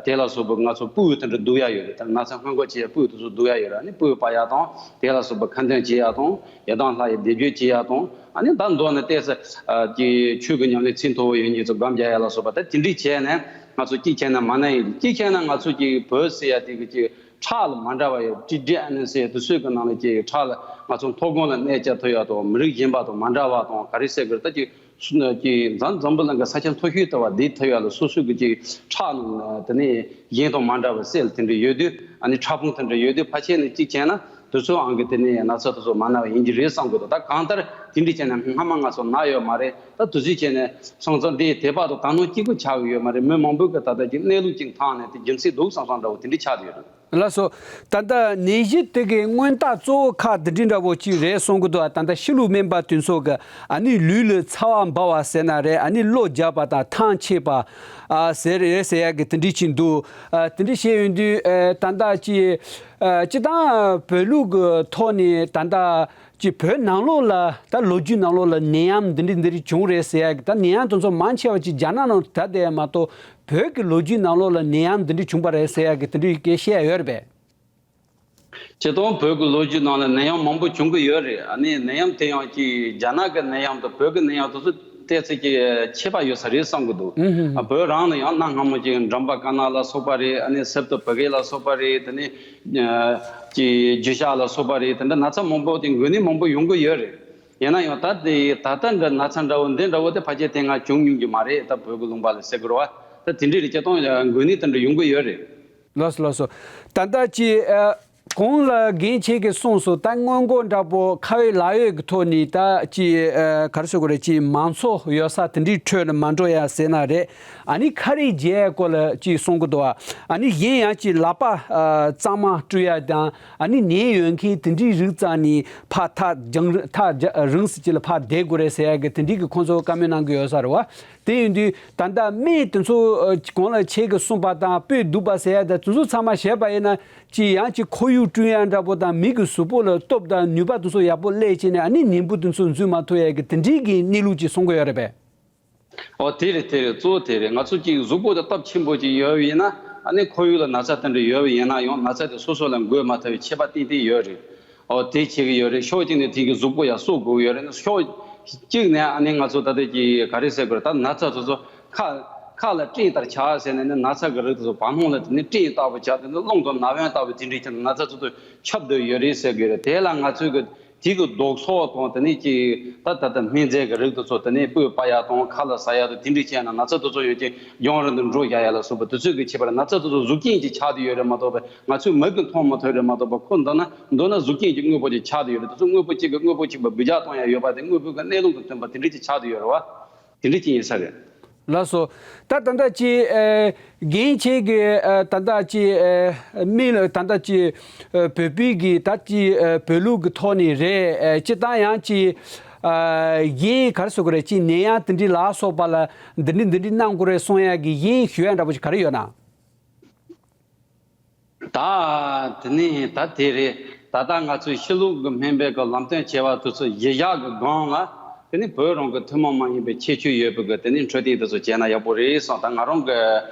དེ་ལ་སོགས་པའི་ང་ཚོ་སྤོས་དེ་འདྲ་བདུག་ཡ་ཡོད་རེད། ད་ན་ཚ་སྔོན་འགོག་བྱེད་ཡ་སྤོས་དེ་ཚོ་བདུག་ཡ་ཡོད་རེད། ཨ་ནི་སྤོས་སྤར་ཡ་དང་། དེ་ལ་སོགས་པའི་ཁ་འདོན་བྱེད་ཡ་དང་། ཡི་དམ་ལྷ་ཡི་བཟླས་བརྗོད་བྱེད་ཡ་དང་། ཨ་ནི་ད་མདོར་ན་ཏོག་ཙམ་ཨ་ཀྱི་ཆོས་ཀྱི་ཉམས་ལེན་ཚད་མཐོ་བོ་ཡོད་མཁན་ཚོ་སྒོམ་རྒྱག་ཡ་ལ་སོགས་པ་ད་དེ་འདྲས་བྱས་ནས་ང་ཚོ་གཅིག་བྱས་ན་མ་ན་ཡིན། གཅིག་བྱས་ན་ང་ཚོ་ཀྱི་བོད་ཟེར་ཡ་དེ་གི་ཀྱི་ཁྲག་ལ་མ་འདྲ་བ་ཡོད། ཊི་ཌི་ཨེན་ཨེ་ཟེར་དུས་ཚོད་ཀྱི་ནང་ལ་ཀྱི་ཁྲག་ལ་ང་ཚོ་མཐོ་སྒང་ལ་གནས་བཅའ་ཐུབ་ཡ་དང་། མི་རིགས་གཞན་པ་དང་མ་འདྲ་བ་དང་། ག་རེ་ཟེར་དགོས་རེད། ད་ཀྱི་ཀྱི་འཛམ་འཛམ་བུ་གླིང་གི་ས་ཆ་མཐོ་ཤོས་དུ་བ་བསྡད་ཐུབ་ཡ་ལ་སོ་སོའི་གི་ཀྱི་ཁྲག་ནང་དེ་ནས་གཞན་དང་མ་འདྲ་བའི་སེལ་དེ་འདྲ་ཡོད་དུས། ཨ་ནི་ཕྲ་ཕུང་དེ་འདྲ་ཡོད་དུས། ཕལ་ཆེར་ནི་གཅིག་བྱས་ན་དུས་ཚོད་ཨང་གི་དེ་ནས་ན་ཚ་དེ་ཚོ་མ་ན་བ་ཡིན་གྱི་རེད་བསམ་གི་འདུག། ད་གང་ལྟར་དེ་འདྲ་བྱས་ན་སྔ་མ་ང་ཚོ་ན་ཡོད་མ་རེད། ད་དུས་ཚོད་བྱས་ནས་སོང་ཙང་འདི་དད་པ་དང་དག་སྣང་གཅིག་པུ་ཆགས་ཀྱི་ཡོད་མ་རེད། མི་མང་པོས་གི་ད་ལྟ་ཀྱི་གནས་ལུགས་ཀྱི་ཐང་ནས་དེ་རྒྱུ་མཚན་འདུག་བསམ་བསམ་འདྲ་བོ་དེ་འདྲ་ཆགས་བསྡད་ཡོད་རེད། ལགས་སོ། ད་ལྟ་ནད་གཞི་དེ་གའི་སྔོན་རྟགས་གཙོ་བོ་ཁག་འདི་འདྲའི་འདྲ་བོ་ཅིག་རེད་གསུང་གི་འདུག། ད་ལྟ་ཕྱི་ལུགས་སྨན་པ་དེ་ཚོ་གི་ཨ་ནི་ལུས་ལ་ཚ་བ་འབར་བ་ཟེར་ན་རེད། ཨ་ནི་གློ་རྒྱག་པ་དང་ཐང་ཆད་པ་ཨ་ཟེར་རེད་ཟེར་ཡ་གི་དེ་འདྲའི་ཅིག་འདུག། ཨ་དེ་འདྲའི་བཤད་ཡོང་དུས་ཨ་ད་ལྟ་ཅིག་ཨ་སྤྱིར་བཏང་བོད་ལུགས་ཀྱི་ཐོག་ནས་ད་ལྟ་ཅིག་བོད་ནང་ལོགས་ལ་ད་ལོ་རྒྱུས་ནང་ལོགས་ལ་ནད་ཡམས་འདི་འདྲ་འདི་འདྲ་བྱུང་རེད་ཟེར་ཡ་གི། ད་ནད་ཡམས་དེ་ཚོ་མང་ཆེ་བ་ཅིག་རྒྱ་ནག་ནང་དར་བསྡད་ཡ་མ་གཏོགས། བོད་ཀྱི་ལོ་རྒྱུས་ནང་ལོགས་ལ་ནད་ཡམས་འདི་འདྲ་བྱུང་པ་རེད་ཟེར་ཡག་གི་དེ་འདྲའི་སྐད་བཤད་ཡ་ཡོད་རེད་པས། སྤྱིར་བཏང་བོད་ཀྱི་ལོ་རྒྱུས་ནང་ལ་ནད་ཡམས་མང་པོ་བྱུང་གི་ཡོད་རེད། ཨ་ནི་ནད་ཡམས་དེ་ཡང་ཅིག་རྒྱ་ནག་གི་ནད་ཡམས་དང་བོད་ཀྱི་ནད་ཡམས་དེ་ཚོ་ཏོག་ཙམ་ཅིག་ཁྱད་པར་ཡོད་ས་རེད་བསམ་གྱི་འདུག་ཨུ་ཧུ་ཧུ། ཨ་བོད་རང་ལ་ཡང་གནའ་སྔ་མོ་ཅིག་འགྲམ་པ་དཀར་ནག་ལ་སོགས་པ་རེད། ཨ་ནི་སེབ་ཏུ་བི་གེ་ལ་སོགས་པ་རེད། དེ་ནས་ཅིག་རྒྱུ་ཞགས་ལ་སོགས་པ་རེད། དེ་འདྲ་ན་ཚ་མང་པོ་དེ་འགོས་ནད་མང་པོ་ཡོང་གི་ཡོད་རེད། ཡིན་ན་ཡང་ད་དེ་ད་ལྟ་འདྲ་ན་ཚ་འདྲ་བོ་འདི་འདྲ་བོ་དེ་ཕལ་ཆེར་དེ་སྔ་བྱུང་མྱོང་གི་མ་རེད། ད་བོད་ཀྱི་ལུང་པ་ལ་ཟེར་དགོས་རེད་བ། ད་དེ་འདྲའི་རེད། སྤྱིར་བཏང་འགོས་ནད་དེ་འདྲ་ཡོང་གི་ཡོད་རེད། ལགས་སོ་ལགས་སོ། ད་ལྟ་ཅི་ཨ་གོང་ལ་རྒན་ཁྱེད་ཀྱིས་གསུངས་སོང་། ད་སྔོན་འགོག་འདྲ་པོ་ཁ་བའི་ལག་འོས་ཀྱི་ཐོག་ནས་ད་ཅི་ཨ་ག་རེ་ཟེར་དགོས་རེད། ཅི་མང་ཚོགས་ཡོད་ས་དེ་འདྲའི་ཁྲོད་ནས་མ་འགྲོ་ཡ་ཟེར་ན་རེད། ཨ་ནི་ཁ་རས་འཇལ་ཡ་སྐོར་ལ་ཅི་གསུང་གི་འདུག་ཨ་ནི་གཞན་ཡང་ཅི་ལག་པ་ཨ་གཙང་མ་བཀྲུ་ཡ་དང་ཨ་ནི་ནད་ཡོད་མཁན་དེ་འདྲའི་རིགས་རྩ་ནས་ཕར་ཐག་རྒྱང་ཐག་རིང་ཙམ་ཅིག་ལ་ཕར་བསྡད་དགོས་རེད་ཟེར་ཡ་གི་དེ་འདྲའི་གི་ཁོང་ཚོ་བཀའ་མོལ་གནང་གི་ཡོད་ས་རེད་བ། དེ་ཡིན་དུས་ད་ལྟ་སྨན་དེ་ཚོ་ཨ་གོང་ལ་ཁྱེད་ཀྱིས་གསུངས་པ་དང་སྤོས་བདུག་པ་ཟེར་ཡ་དང་དེ་ཚོ་ཚང་མ་བྱས་པ་ཡིན་ན་ཅི་ཡང་ཅི་ཁོར་ཡུག་བསྐྲུན་ཡ་འདྲ་པོ་དང་མི་གི་གཟུགས་པོ་ལ་སྟོབས་དང་ནུས་པ་དེ་ཚོ་ཡག་པོ་སླེབས་བྱས་ནས་ཨ་ནི་ནད་འབུ་དེ་ཚོ་འཛུལ་མ་ཐུབ་ཡ་གི་དེ་འདྲའི་གི་གནས་ལུགས་ཅིག་གསུང་གི་ཡོད་རེད་པས། ཨོ་དེ་རེད་དེ་རེད། གཙོ་བོ་དེ་རེད། ང་ཚོ་ཅིག་གཟུགས་པོ་དེ་སྟོབས་ཆེན་པོ་ཅིག་ཡོད་པ་ཡིན་ན་ཨ་ནི་ཁོར་ཡུག་ལ་ན་ཚ་དེ་འདྲ་ཡོད་པ་ཡིན་ན་ཡང་ན་ཚ་དེ་སོ་སོ་ལ་འགོས་མ་ཐུབ་པའི་ཁྱད་པར་ཏན་ཏན་ཡོད་རེད། ཨོ་དེ་བྱེད་ཀྱི་ཡོད་རེད། ཕྱོགས་གཅིག་ནས་དེ་གི་གཟུགས་པོ་ཡང་གསོ་དགོས་ཡོད་རེད། ཕྱོགས་གཅིག་ནས་ཨ་ནི་ང་ཚོ་ད་ལྟ་ཅིག་ག་རེ་ཟེར་དགོས་རེད། ད་ན་ཚ་དེ་ཚོ་ཁ་ཁ་ལ་སྤྲིན་ལྟར་ཆགས་ཟེར་ནས་ནི་ན་ཚ་གི་རིགས་དེ་ཚོ་བར་སྣང་ལ་དེ་ནི་སྤྲིན་ལྟ་བུ་ཆགས། དེ་ནི་རླུང་དང་ན་བུན་ལྟ་བུ་དེ་འདྲའི་ཆ་ནས་ན་ཚ་དེ་ཚོ་ཁྱབ་བསྡད་ཡོད་རེད་ཟེར་དགོས་རེད། དེ་ལ་ང་ཚོས་གི་དེ་གི་ལྡོག་ཕྱོགས་དང་དེ་ནས་ཀྱི་ད་ད་ལྟ་སྨན་རྫས་ཀྱི་རིགས་དེ་ཚོ་དེ་ནས་སྤོས་སྤར་ཡ་དང་ཁ་ལ་ཟ་ཡ་དང་དེ་འདྲ་བྱས་ན་ན་ཚ་དེ་ཚོ་ཡོད་ཀྱི་རྒྱང་རིང་དུ་འགྲོ་ཡ་ཡ་ལ་སོགས་པ་དེ་ཚོས་ཀྱི་བྱས་པ་ལ་ན་ཚ་དེ་ཚོ་གཟུགས་རྐྱེན་གྱིས་ཆགས་བསྡད་ཡོད་རེད་མ་གཏོགས་པ། ང་ཚོས་མིག་གིས་མཐོང་མ་ཐུབ་རེད་མ་གཏོགས་པ། ཁོ་མདོར་ན་མདོར་ན་གཟུགས་རྐྱེན་གྱི་དངོས་པོ་ཅིག་ཆགས་བསྡད་ཡོད་རེད། དེ་ཚོ་དངོས་པོ་གཅིག་གིས་དངོས་པོ་གཅིག་པ་འབུད་རྒྱག་གཏོང་ཡ་ཡོད་པ་དེ་དངོས་པོ་གི་གནས་ལུགས་དང་མཐུན་པ་དེ་འདྲ་ཅིག་ཆགས་བསྡད་ཡོད་རེད་བ། དེ་འདྲ་ཅིག་ཡིན་ས་རེད། ལགས་སོ། ད་ད་ལྟ་ཅི་ཨེ་རྒན་ཁྱེད་ཀྱིས་ཨེ་ད་ལྟ་ཅི་ཨེ་མི་ལ་ད་ལྟ་ཅི་ཨེ་བོད་པའི་གི་ད་ཅི་ཨེ་བོད་ལུགས་ཀྱི་ཐོག་ནས་རེད། ཨེ་སྤྱིར་བཏང་ཡང་ཅི་ཨེ་རྒན་ག་རེ་ཟེར་དགོས་རེད། ཅི་ནད་ཡམས་དེ་འདྲའི་ལ་སོགས་པ་ལ་འདི་འདྲ་འདི་འདྲ་གནང་དགོས་རེད་གསུང་ཡ་གི་རྒན་ཞུ་ཡ་འདྲ་པོ་ཅིག་ག་རེ་ཡོད་ན། ད་དེ་ནས་ད་དེ་རེད། ད་ལྟ་ང་ཚོའི་ཕྱི་ལུགས་ཀྱི་སྨན་པའི་གི་ལམ་སྟོན་བྱས་པ་དེ་ཚོ་གཞི་བཞག་གི་སྒང་ལ་དེ་ནས་བོད་རང་གི་ཐུན་མོང་མ་ཡིན་པའི་ཁྱད་ཆོས་ཡོད་པའི་གི་དེ་ནས་འཕྲོད་བསྟེན་དེ་ཚོ་བྱས་ན་ཡག་པོ་རེད་བསམ། ད་ང་རང་གི་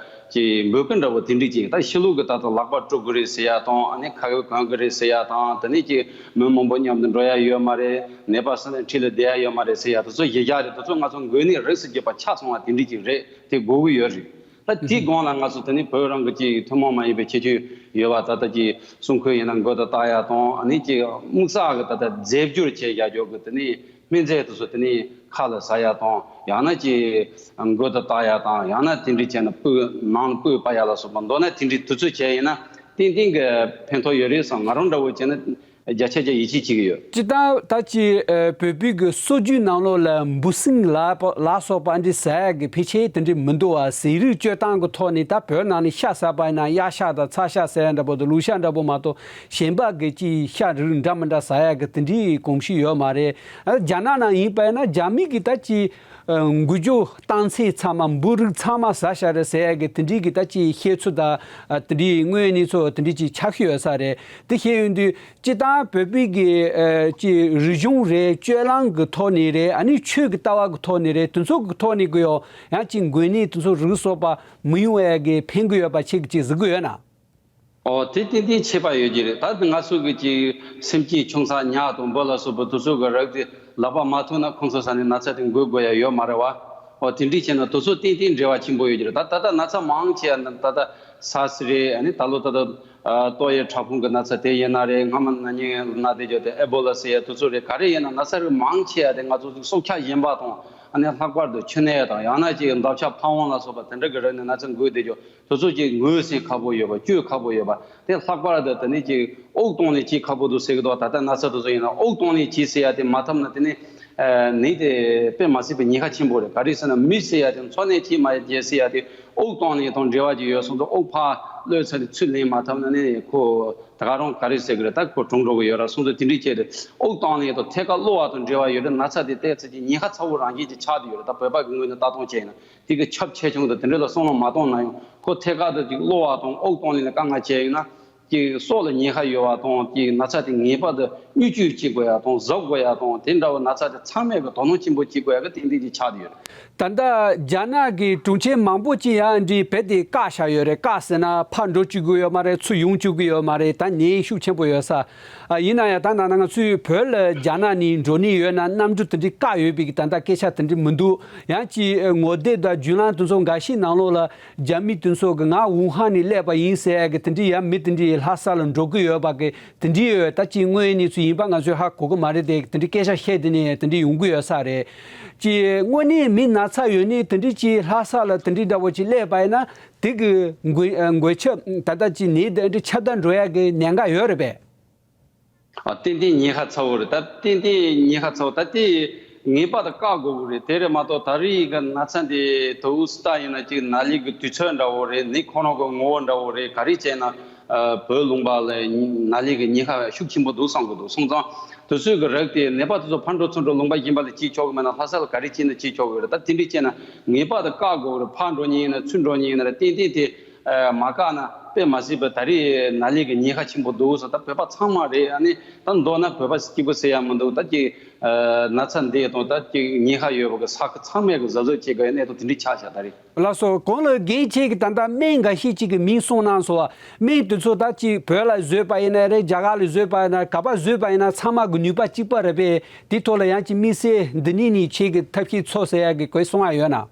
ཅིག་འབོད་སྐུལ་འདྲ་བོ་དེ་འདྲ་ཅིག་ད་ཕྱི་ལུགས་ཀྱི་ད་ལྟ་ལག་པ་བཀྲུ་དགོས་རེད་ཟེར་ཡ་དང་ཨ་ནི་ཁ་བ་གོན་དགོས་རེད་ཟེར་ཡ་དང་དེ་ནས་ཅིག་མི་མང་པོ་མཉམ་དུ་འགྲོ་ཡ་ཡོད་མ་རེད། ནད་པ་ཟེར་ན་འཁྲིས་ལ་བསྡད་ཡ་ཡོད་མ་རེད་ཟེར་ཡ་དེ་ཚོ་གཞི་བཞག་རེད། དེ་ཚོ་ང་ཚོ་འགོས་ནད་རིགས་སུ་གྱུར་པ་ཆ་ཚང་བ་དེ་འདྲ་ཅིག་རེད། དེ་དགོས་ཀྱི་ཡོད་རེད། ད་དེའི་སྒང་ལ་ང་ཚོ་དེ་ནི་བོད་རང་གི་ཅིག་ཐུན་མོང་མ་ཡིན་པའི་ཁྱད་ཆོས་ཡོད་པ། ད་ལྟ་ཅིག་གསུང་འཁོད་ཡིན་ན་མགོ་དང་བཏགས་ཡ་དང་ཨ་ནི་ཅིག་དམིགས་བསལ་གི་ད་ལྟ་རྫས་སྦྱོར་བྱས་བཞག་ཆོག་གི་དེ་ནི་སྨན་རྫས་དེ་ཚོ་དེ་ནི་ཁ་ལ་ཟ་ཡ་དང་ཡང་ན་ཅིག་མགོ་དང་བཏགས་ཡ་དང་ཡང་ན་དེ་འདྲ་བྱས་ན་སྤོས་ནང་སྤོས་སྤར་ཡ་ལ་སོགས་པ་མདོར་ན་དེ་འདྲའི་དུས་ཚོད་བྱས་ཡིན་ན་ཏན་ཏན་གི་ཕན་ཐོགས་ཡོད་རེད་བསམ། ང་རང་འདྲ་བོ་བྱས་ན་བརྒྱ་ཆ་བརྒྱ་ཡིད་ཆེས་བྱེད་ཀྱི་ཡོད། སྤྱིར་བཏང་ད་ཅི་ཨ་བོད་པའི་གི་སྲོལ་རྒྱུན་ནང་ལོགས་ལ་འབུ་སྲིན་ལ་ལ་སོགས་པ་འདི་ཟ་ཡག་གི་ཕལ་ཆེར་དེ་འདྲ་མི་འདུག་བ། ཟས་རིགས་སྤྱོད་སྟངས་ཀྱི་ཐོག་ནས་ད་བོད་ནང་ནས་ཤ་ཟ་བ་ཡིན་ན་གཡག་ཤ་དང་ཚ་ཤ་ཟ་ཡ་འདྲ་པོ་དང་ལུག་ཤ་འདྲ་པོ་མ་གཏོགས་གཞན་པ་གི་ཅི་ཤ་རིགས་འདྲ་མི་འདྲ་ཟ་ཡག་གི་དེ་འདྲའི་གོམས་གཤིས་ཡོད་མ་རེད། ཨ་རྒྱ་ནག་ནང་ཡིན་པ་ཡིན་ན་རྒྱ་མི་གི་ད་ཅི་ཨ་འགུལ་སྐྱོད་སྟངས་ཚད་ཚང་མ་འབུ་རིགས་ཚང་མ་ཟ་བཞག་རེད་ཟེར་ཡག་གི་དེ་འདྲའི་གི་ད་ཅི་བཤད་ཚུལ་དང་ཨ་དེ་འདྲའི་དངོས་གནས་ཚོ་དེ་འདྲའི་ཅིག་ཆགས་ཀྱི་ཡོད་ས་རེད། དེ་བཤད་ཡོང་དུས་སྤྱིར་བཏང་བོད་པའི་གི་ཨ་ཅི་རིག་གཞུང་རེད། སྤྱོད་ལམ་གི་ཐོག་ནས་རེད། ཨ་ནི་ཆོས་ཀྱི་ལྟ་བ་གི་ཐོག་ནས་རེད། དེ་ཚོ་གི་ཐོག་ནས་གི་ཡོ་ཡང་ཅིག་འགོས་ནད་དེ་ཚོ་རིགས་སོགས་པ་མི་ཡོང་བ་གི་ཕན་གི་ཡོད་པ་ཁྱེད་ཀྱིས་ཅིག་གཟིགས་གི་ཡོད་ན། ཨོ་དེ་ཏན་ཏན་ཁྱད་པར་ཡོད་ཀྱི་རེད། ད་ང་ཚོ་གི་ཅིག་སེམས་ཅན་ཆུང་ཚགས་ཉ་དང་འབུ་ལ་སོགས་པ་དེ་ཚོ་གི་རིགས་དེ་ལག་པ་མ་ཐུག་ན་ཁོང་ཚོ་ས་ནས་ན་ཚ་དེ་འགོས་དགོས་ཡ་ཡོད་མ་རེད་བ། ཨོ་དེ་འདྲ་བྱས་ན་དེ་ཚོ་ཏན་ཏན་འབྲེལ་བ་ཆེན་པོ་ཡོད་ཀྱི་རེད། ད་ད་ལྟ་ན་ཚ་མང་ཆེ་བ་ད་ལྟ་སཱར་སི་རེད། ཨ་ནི་ད་ལོ་ད་ལྟ་ཨ་ཏོག་དབྱིབས་ཕྲ་ཕུང་གི་ན་ཚ་དེ་ཡིན་ན་རེད། སྔ་མ་ན་ནིང་ན་དེ་བརྒྱབ་དེ་ཨེ་བོ་ལ་ཟེར་ཡ་དེ་ཚོ་རེད། ག་རེ་ཡིན་ན་ན་ཚ་རིགས་མང་ཆེ་བ་དེ་ང་ཚོ་སྲོག་ཆགས་གཞན་པ་དང་ཨ་ནི་ལྷག་པར་དུ་ཁྱི་ནས་དང་ཡང་ན་ཅིག་འདབ་ཆགས་ཕ་བོང་ལ་སོགས་པ་དེ་འདྲ་གི་རིགས་ནས་ན་ཚ་འགོས་བསྡད་ཀྱོག་དེ་ཚོ་ཅིག་ངོས་ཟིན་ཁག་པོ་ཡོད་པ། བཅོས་ཁག་པོ་ཡོད་པ། དེ་ལྷག་པར་དུ་དེ་ནས་ཅིག་དབུགས་གཏོང་ལེན་བྱེད་ཁག་པོ་འདུག་ཟེར་གི་འདུག་ད་ལྟ་ན་ཚ་དེ་ཚོ་ཡིན་ན་དབུགས་གཏོང་ལེན་བྱེད་ཟེར་ཡ་དེ་མ་ཐུབ་ན་དེ་ནས་ཨ་ནད་དེ་དཔེ་མ་སྲིད་པའི་ཉེན་ཁ་ཆེན་པོ་རེད། ག་རེ་ཟེར་ན་མི་ཟེར་ཡ་དེ་འཚོ་གནས་བྱེད་མ་བྱེད་ཟེར་ཡ་དེ་དབུགས་གཏོང་ལེན་དང་འབྲེལ་བ་ཅིག་ཡོད་སོང་ཙང་དབུགས་ཕར་གློད་ཚར་ཏེ་ཚུར་ལེན་མ་ཐུབ་ན་ནི་ཁོ་ད་ག་རང་ག་རེ་ཟེར་གི་རེད། ད་ཁོ་གྲོངས་འགྲོ་གི་ཡོད་ར་སོང་ཙང་དེ་འདྲའི་ཆེད་དུ་དབུགས་གཏོང་ལེན་དང་ཐད་ཀར་གློ་བ་དང་འབྲེལ་བ་ཡོད་རེད། ན་ཚ་དེ་ཏོག་ཙམ་ཅིག་ཉེན་ཁ་ཚ་བོ་རང་བཞིན་ཅིག་ཆགས་བསྡད་ཡོད་རེད། ད་བོད་པ་གི་ངོས་ནས་ལྟ་སྟངས་བྱས་ན། དེ་གི་ཁྱབ་ཆེ་ཆུང་དང་དེ་འདྲ་ལ་བསམ་བློ་མ་གཏོང་ན་ཡང་ཁོ་ཐད་ཀར་དུ་ཅིག་གློ་བ་དང་དབུགས་གཏོང་ལེན་ལ་དཀའ་ངལ་འཕྲད་ཡོད་ན་ ཀྱི་སྲོག་ལ་ཉེན་ཁ་ཡོད་པ་དང་། ཀྱི་ན་ཚ་དེ་ངེས་པར་དུ་མྱུར་སྐྱོབ་བྱེད་དགོས་ཡ་དང་། གཟབ་དགོས་ཡ་དང་། དེ་འདྲ་བ་ན་ཚ་དེ་ཚང་མས་གི་དོ་སྣང་ཆེན་པོ་བྱེད་དགོས་ཡ་གི་ཏན་ཏན་ཅིག་ཆགས་བསྡད་ཡོད་རེད། ད་ལྟ་རྒྱ་ནག་གི་གྲོང་ཁྱེར་མང་པོ་ཅིག་ཡང་འདི་རྦད་དེ་བཀག་བཞག་ཡོད་རེད། བཀག་ཟེར་ན་ཕར་འགྲོ་བཅུག་གི་ཡོད་མ་རེད། ཚུར་ཡོང་བཅུག་གི་ཡོད་མ་རེད། ད་ཉེན་ཤུགས་ཆེན་པོ་ཡོད་ས། ཨ། ཡིན་ན་ཡང་ད་ནང་ན་ང་ཚོའི་བོད་ལ་རྒྱ་ནག་ནས་འགྲོ་ནི་ཡོད་ན་གནམ་གྲུ་དེ་འདྲའི་བཀག་ཡོད་པའི་གི་ད་ལྟ་སྐད་ཆ་དེ་འདྲའི་མི་འདུག་ཡང་ཅིག་ངོ་དེབ་དང་བརྒྱུད་ལམ་དེ་ཚོ་འགའ་ཤས་ནང་ལོགས་ལ་རྒྱ་མི་དེ་ཚོ་གི་ང་ཝུ་ཧན་ནས་སླེབས་པ་ཡིན་ཟེར་ཡ་གི་དེ་འདྲའི་ཡང་མི་དེ་འདྲའི་ལྷ་ས་ལ་འགྲོ་གི་ཡོད་པ་གི་དེ་འདྲའི་ཡོད། ད་ཅིག་དངོས་གནས་ཚུལ་ཡིན་པ་ང་ཚོས་ཧ་གོ་གི་མ་རེད་དེ། དེ་འདྲའི་སྐད་ཆ་བཤད་དེ་ནས་དེ་འདྲའི་ཡོང་གི་ཡོད་ས་རེད། ཅིག་དངོས་གནས་མི་ན་ཚ་ཡོད་ནི་དེ་འདྲའི་ཅིག་ལྷ་ས་ལ་དེ་འདྲའི་འདྲ་བོ་ཅིག་སླེབས་པ་ཡིན་ན་དེ་གི་འགོས་འགོས་ཁྱབ་ད་ལྟ་ཅིག་ནད་དེ་འདྲའི་ཁྱབ་གདལ་འགྲོ་ཡ་གི་ཉེན་ཁ་ཡོད་རེད་པས། ཨ། ཏན་ཏན་ཉེན་ཁ་ཚ་བོ་རེད། ད་ཏན་ཏན་ཉེན་ཁ་ཚ་བོ། ད་དེ་ངེས་པར་དུ་བཀག་དགོས་ཀྱི་རེད། དེ་རེད་མ་གཏོགས་ད་རེས་ཀྱི་ན་ཚ་འདི་དུས་སུ་ལྟ་ཡིན་ན་ཅིག་ན་ལུགས་ཀྱི་དུས་ཚོད་འདྲ་བོ་རེད། ནད་ཁོ་རང་གི་ངོ་བོ་འདྲ་བོ་རེད། ག་རེ་བྱས་ན། ཨ། བོད་ལུང་པ་ལ་ན་ལུགས་ཀྱི་ཉེན་ཁ་ཤུགས་ཆེན་པོ་འདུག་བསམ་གྱི་འདུག་སོང་ཙང་དུས་ཚོད་ཀྱི་རིགས་དེ་ནད་པ་དེ་ཚོ་ཕར་འགྲོ་ཚུར་འགྲོ་ལུང་པ་གཞན་པ་ལ་སྐྱེལ་ཆོག་གི་མེད་ན། ལྷ་ས་ལ་ག་རེ་བྱས་ན་སྐྱེལ་ཆོག་གི་རེད། ད་དེ་འདྲ་བྱས་ན་ངེས་པར་དུ་བཀག་དགོས་རེད། ཕར་འགྲོ་མཁན་ཡིན་ན་ཚུར་འགྲོ་མཁན་ཡིན་ན་རེད། ཏན་ཏན་དེ། ཨ། མ་བཀག་ན་དཔེ་མ་སྲིད་པའི་ད་རེས་ན་ལུགས་ཀྱི་ཉེན་ཁ་ཆེན་པོ་འདུག་ཟེར། ད་བོད་པ་ཚང་མ་རེད། ཨ་ནི་ད་མདོར་ན་བོད་པ་གཅིག་པུ་ཟེར་ཡ་མི་འདུག་ད་ཀྱི་ཨ། ན་ཚ་འདི་དང་ད་ཀྱི་ཉེན་ཁ་ཡོད་པ་གི་ས་ཁུལ་ཚང་མས་གི་གཟབ་གཟབ་བྱེད་དགོས་ཡ་གནད་དོན་དེ་འདྲ་ཆགས་བཞག་ད་རེད། ལགས་སོ། གོང་ལ་རྒན་ཁྱེད་ཀྱིས་ད་ལྟ་སྨན་འགའ་ཤས་ཅིག་གི་མིང་གསུངས་གནང་སོང་བ། སྨན་དེ་ཚོ་ད་ཅིག་བོད་ལ་བཟོས་པ་ཡིན་ན་རེད། རྒྱ་གར་ལ་བཟོས་པ་ཡིན་ན། ག་པར་བཟོས་པ་ཡིན་ན་ཚང་མ་གི་ནུས་པ་གཅིག་པ་རེད་པས། དེ་ཐོག་ལ་ཡང་ཅིག་དམིགས་བསལ་འདི་ནས་ནི་ཁྱེད་ཀྱིས་ཐབས་ཤེས་འཚོལ་ཟེར་ཡ་གི་གོ་གསུང་ཡ་ཡོད་ན།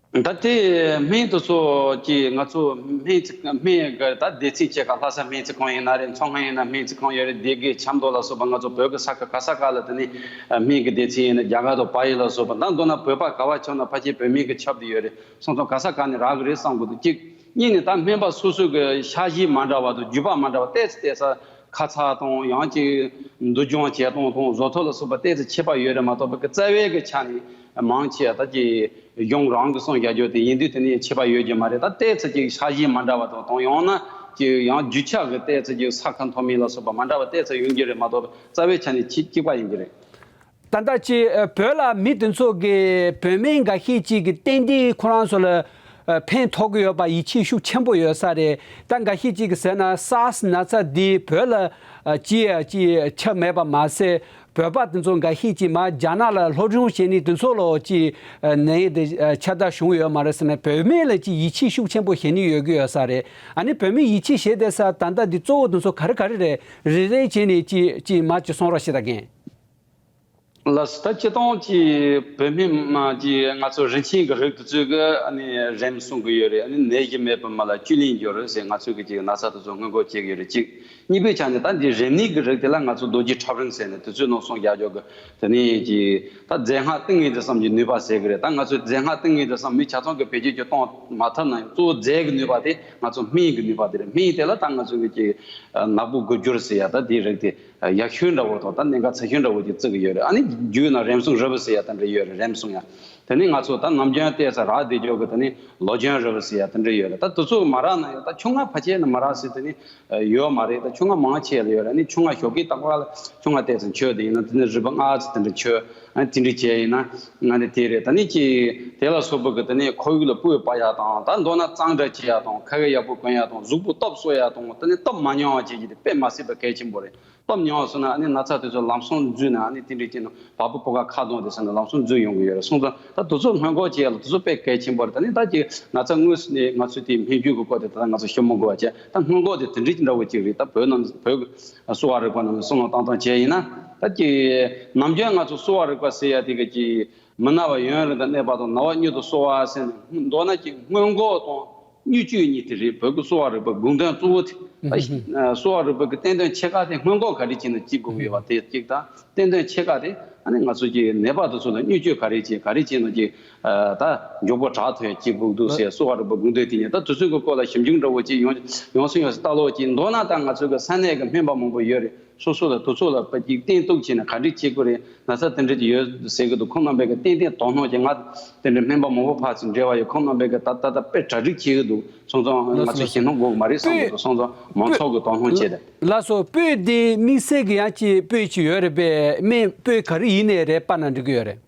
ད་དེ་སྨན་དེ་ཚོ་ཀྱི་ང་ཚོ་སྨན་རྩིས་སྨན་གྱི་ད་སྡེ་ཚན་ཕྱེད་ཀ། ལྷ་ས་སྨན་རྩིས་ཁང་ཡིན་ན་རེད། མཚོ་སྔོན་ཡིན་ན་སྨན་རྩིས་ཁང་ཡོད་རེད། སྡེ་དགེ་ཆབ་མདོ་ལ་སོགས་པ་ང་ཚོ་བོད་ཀྱི་ས་ཁུལ་ག་ས་ག་ལ་དེ་ནི་སྨན་གྱི་སྡེ་ཚན་ཡིན་ན། རྒྱ་གར་དང་བལ་ཡུལ་ལ་སོགས་པ། ད་མདོར་ན་བོད་པ་ག་པར་ཁྱབ་ན་ཕལ་ཆེར་བོད་སྨན་གྱིས་ཁྱབ་བསྡད་ཡོད་རེད། སོང་ཙང་ག་ས་ག་ནས་རག་གི་རེད་བསམ་གི་འདུག་གཅིག་གཉིས་ནས་ད་སྨན་པ་སོ་སོ་གི་ཤ་གཞི་མ་འདྲ་བ་དང་རྒྱུད་པ་མ་འདྲ་བ་ཏོག་ཙམ་ཏོག་ཙམ། ཁ་ཚ་དང་། ཡང་ཅིག་འདུ་སྦྱོང་བྱེད་སྟངས་དང་བཟོ་ཐབས་ལ་སོགས་པ་ཏོག་ཙམ་ཁྱད་པར་ཡོད་རེད་མ་གཏོགས། བོད་ཀྱི་རྩ་བའི་གི་ཆ་ནས་མང་ཆེ་བ་ད་ཀྱི་གཞུང་རང་གི་གསུང་བཞག་རྒྱུ་དེ་ཡིན་དུས་དེ་ནས་ཁྱད་པར་ཡོད་ཀྱི་མ་རེད། ད་ཏོག་ཙམ་ཅིག་ཤ་གཞི་མ་འདྲ་བ་དང་། དང་ཡང་ན་ཅིག་ཡང་རྒྱུ་ཆ་གི་ཏོག་ཙམ་ཅིག་ས་ཁ་མཐོ་དམན་ལ་སོགས་པ་མ་འདྲ་བ་ཏོག་ཙམ་ཡོང་གི་རེད་མ་གཏོགས། རྩ་བའི་ཆ་ནས་གཅིག་གཅིག་པ་ཡིན་གྱི་རེད། ད་ལྟ་ཅིག་བོད་ལ་མི་དེ་ཚོ་གིས་བོད་སྨན་འགའ་ཤས་ཅིག་གིས་ཏན་ཏན་ཁོ་རང་ཚོ་ལ་ཕན་ཐོགས་ཀྱི་ཡོད་པ་ཡིད་ཆེས་ཤུགས་ཆེན་པོ་ཡོད་ས་རེད། ད་འགའ་ཤས་ཅིག་གིས་ཟེར་ན་སཱར་སི་ན་ཚ་འདི་བོད་ལ་ཅིག་ཅིག་ཁྱབ་མེད་པ་མ་ཟད། བོད་པ་དེ་ཚོ་འགའ་ཤས་ཅིག་མར་རྒྱ་ནག་ལ་སློབ་སྦྱོང་བྱས་ནས་དེ་ཚོ་ལོ་ཅིག་ནད་དེ་ཁྱབ་གདལ་བྱུང་ཡོད་མ་རེད་ཟེར་ནས། བོད་སྨན་ལ་ཅིག་ཡིད་ཆེས་ཤུགས་ཆེན་པོ་བྱེད་ནི་ཡོད་ཀྱི་ཡོད་ས་རེད། ཨ་ནི་བོད་སྨན་ཡིད་ཆེས་བྱེད་བསྡད་ས་ད་ལྟ་འདི་གཙོ་བོ་དེ་ཚོ་ག་རེ་ག་རེ་རེད། རེ་རེ་བྱས་ནས་ཅིག་ཅིག་མར་ཅིག་གསུང་རོགས་བྱེད་ད་རྒན། ལགས་སོ། ད་སྤྱིར་བཏང་གི་བོད་སྨན་མ་གི་ང་ཚོ་རིན་ཆེན་གྱི་རིགས་དེ་ཚོ་གི་ཨ་ནི་རིམས་གསུངས་གི་ཡོད་རེད། ཨ་ནི་ནད་གཞི་མེད་པའི་མི་ལ་བཅུད་ལེན་རྒྱུ་རེད་ཟེར། ང་ཚོ་གི་ཅིག་ན་ཚ་དེ་ཚོ་སྔོན་འགོག་བྱེད་ཀྱི་ཡོད་རེད། གཅིག་གཉིས་པའི་ཆ་ནས་ད་འདི་རིམས་ནད་ཀྱི་རིགས་དེ་ལ་ང་ཚོ་རྡོ་རྗེ་ཁྲག་རིམས་ཟེར་ནས་དེ་ཚོའི་ནང་གསུངས་རྒྱག་རྒྱུ་གི་དེ་ནས་ཀྱི་ད་རྫས་སྔགས་ཏིང་ངེ་འཛིན་བསམ་གྱི་ནུས་པ་ཟེར་གི་རེད། ད་ང་ཚོས་རྫས་སྔགས་ཏིང་ངེ་འཛིན་བསམ་མི་ཆ་ཚང་གི་བེད་སྤྱོད་ཀྱི་གཏོང་མ་ཐུབ་ན་ཡང་། གཙོ་བོ་རྫས་ཀྱི་ནུས་པ་དེ་ང་ཚོ་སྨན་གྱི་ནུས་པ་དེ་རེད། སྨན་དེ་ལ་ད་ང་ཚོ་གི་ཅིག་ནག་པོ་དགུ་འགྱུར་ཟེར་ཡ་ད་དེའི་རིགས་དེ། ཡག་ཤོས་འདྲ་བོ་དང་ད་གནད་འགག་ཚ་ཤོས་འདྲ་བོ་ཅིག་བརྩི་གི་ཡོད་རེད། ཨ་ནི་རྒྱུད་ན་རིམས་སྲུང་རིལ་བུ་ཟེར་ཡ་དེ་འདྲ་ཡོད་རེད། རིམས་སྲུང་ཡ། དེ་ནི་ང་ཚོ་ད་ནམ་རྒྱུན་བལྟས་ས་རག་བསྡད་རྒྱུ་གི་དེ་ནི་ལོ་རྒྱུན་རིལ་བུ་ཟེར་ཡ་དེ་འདྲ་ཡོད་རེད། ད་དེ་ཚོ་མ་རག་ན་ཡང་ད་ཆུ་ང་ཕལ་ཆེར་ནི་མ་རག་ཟེར་དེ་ནི་ཡོད་མ་རེད། ད་ཆུ་ང་མང་ཆེ་ལ་ཡོད་རེད། ཨ་ནི་ཆུ་ང་ཞོགས་ཀས་རྟག་པར་ལ་ཆུ་ང་བལྟས་ས་མཆོད་དེ་ཡིན་ན་དེ་ནི་རིལ་བུ་ལྔ་ཙམ་དེ་འདྲ་མཆོད། ཨ་ནི་དེ་འདྲ་བྱས་ཡིན་ན་ང་ནི་དེ་རེད། ད་ནི་ཅི་དེ་ལ་སོགས་པ་གི་དེ་ནི་ཁོར་ཡུག་ལ་སྤོས་སྤར་ཡ་དང་། ད་མདོར་ན་གཙང་སྦྲ་བྱེད་ཡ་དང་། ཁ་ཁ་ཡག་པོ་གོན་ཡ་དང་། གཟུགས་པོ་སྟོབས་གསོ་ཡ་དང་། དེ་ནི་སྟོབས་མ་ཉམས་པ་བྱེད་རྒྱུ་དེ་དཔེ་མ་སྲིད་པ་གལ་ཆེན་པོ་རེད། སྟོབས་ཉམས་སོང་ན་ཨ་ནི་ན་ཚ་དེ་ཚོ་ལམ་སང་འཛུལ་ནས་ཨ་ནི་དེ་འདྲའི་ཅིག་ནང་བ་སྤུ་ཕོ་ཁ་ཁ་གདོང་དེ་ཚོ་ནས་ལམ་སང་འཛུལ་ཡོང་གི་ཡོད་རེད། སོང་ཙང་ད་དེ་ཚོ་སྔོན་འགོག་བྱེད་ཡ་ལ་དེ་ཚོ་དཔེ་གལ་ཆེན་པོ་རེད། ད་ནི་ད་ཅིག་ན་ཚ་དངོས་སུ་ནས་ང་ཚོས་དེ་སྨན་རྒྱུད་ཀྱི་སྐོར་དེ་ད་ང་ཚོ་ཞིབ་མོ་དགོས་པ་བྱས། ད་སྔོན་འགོག་དེ་དེ་འདྲའི་འདྲ་བོ་ཅིག་རེད། ད་བོད་ནང་བོད་ཀྱི་གསོ་བ་རིག་པ་ནང་ནས་བསམ་བློ་བཏང་སྟངས་བྱས་ཡིན་ན། ད་ཅིག་ནམ་རྒྱུན་ང་ཚོ་གསོ་བ་རིག་པ་ཟེར་ཡ་དེ་ག་ཅིག་མི་ན་བ་ཡུན་རིང་དུ་གནས་པ་དང་། ན་བ་མྱུར་དུ་གསོ་བ་ཟེར་ནས། མདོར་ན་ཅིག་སྔོན་འགོག་དང་མྱུར་སྐྱོབ་གཉིས་དེ་རེད། བོད་ཀྱི་གསོ་བ་རིག་པའི་དགོངས་དོན་གཙོ་བོ་དེ། ཨ། གསོ་བ་རིག་པའི་གི་བསྟན་དོན་ཆེ་ཁག་དེ་སྔོན་འགོག་ག་རེ་བྱས་ནས་བྱེད་དགོས་ཀྱི་ཡོད་པ་དེ་གཅིག་དང་། བསྟན་དོན་ཆེ་ཁག་དེ་ཨ་ནི་ང་ཚོ་གི་ནད་པ་དེ་ཚོ་ལ་མྱུར་སྐྱོབ་ག་རེ་བྱེད། ག་རེ་བྱས་ན་ཅིག་ཨ། ད་མགྱོགས་པོ་དྲག་ཐུབ་ཡ་བྱེད་དགོས་འདུག་ཟེར། གསོ་བ་རིག་པའི་དགོངས་དོན་དེ་ཉིད། ད་དེ་ཚོའི་གི་སྐོར་ལ་ཞིབ་འཇུག་འདྲ་བོ་ཅིག་ཡོང་ཡོང་སོང་ཡོང་སོང་ལྟ་ལོག་ཅིག་མདོར་ན་ད་ང་ཚོ་གི་ས་གནས་གི་སྨན་པ་མང་པོ་ཡོད་རེད། སོ་སོ་ལ་དེ་ཚོ་ལ་ཅིག་བསྟེན་གཏུག་བྱས་ནས་ག་འདྲ་བྱེད་དགོས་རེད། ན་ཚ་དེ་འདྲ་ཅིག་ཡོད་ཟེར་གི་འདུག་ཁོང་རྣམ་པས་གི་ཏན་ཏན་དོ་སྣང་བྱས། ང་དེ་འདྲ་སྨན་པ་མང་པོ་ཕར་ཚུར་འབྲེལ་བ་ཡོད། ཁོང་རྣམ་པས་གི་ད་ད་ད་དཔེ་གྲ་སྒྲིག་བྱེད་གི་འདུག་སོང་ཙང་ང་ཚོ་ཞེད་སྣང་དགོས་གི་མ་རེད་བསམ་གི་འདུག་སོང་ཙང་མང་ཚོགས་གི་དོ་སྣང་བྱས་ཏེ། ལགས་སོ། སྤོས་དེ་དམིགས་བསལ་གི་ཡང་ཅིག་སྤོས་ཅིག་ཡོད་རེད་པས། སྨན་སྤོས་ག་རེ་ཡིན་ནའི་རེད། པ་ན་འགྲིག་གི་ཡོད་རེད།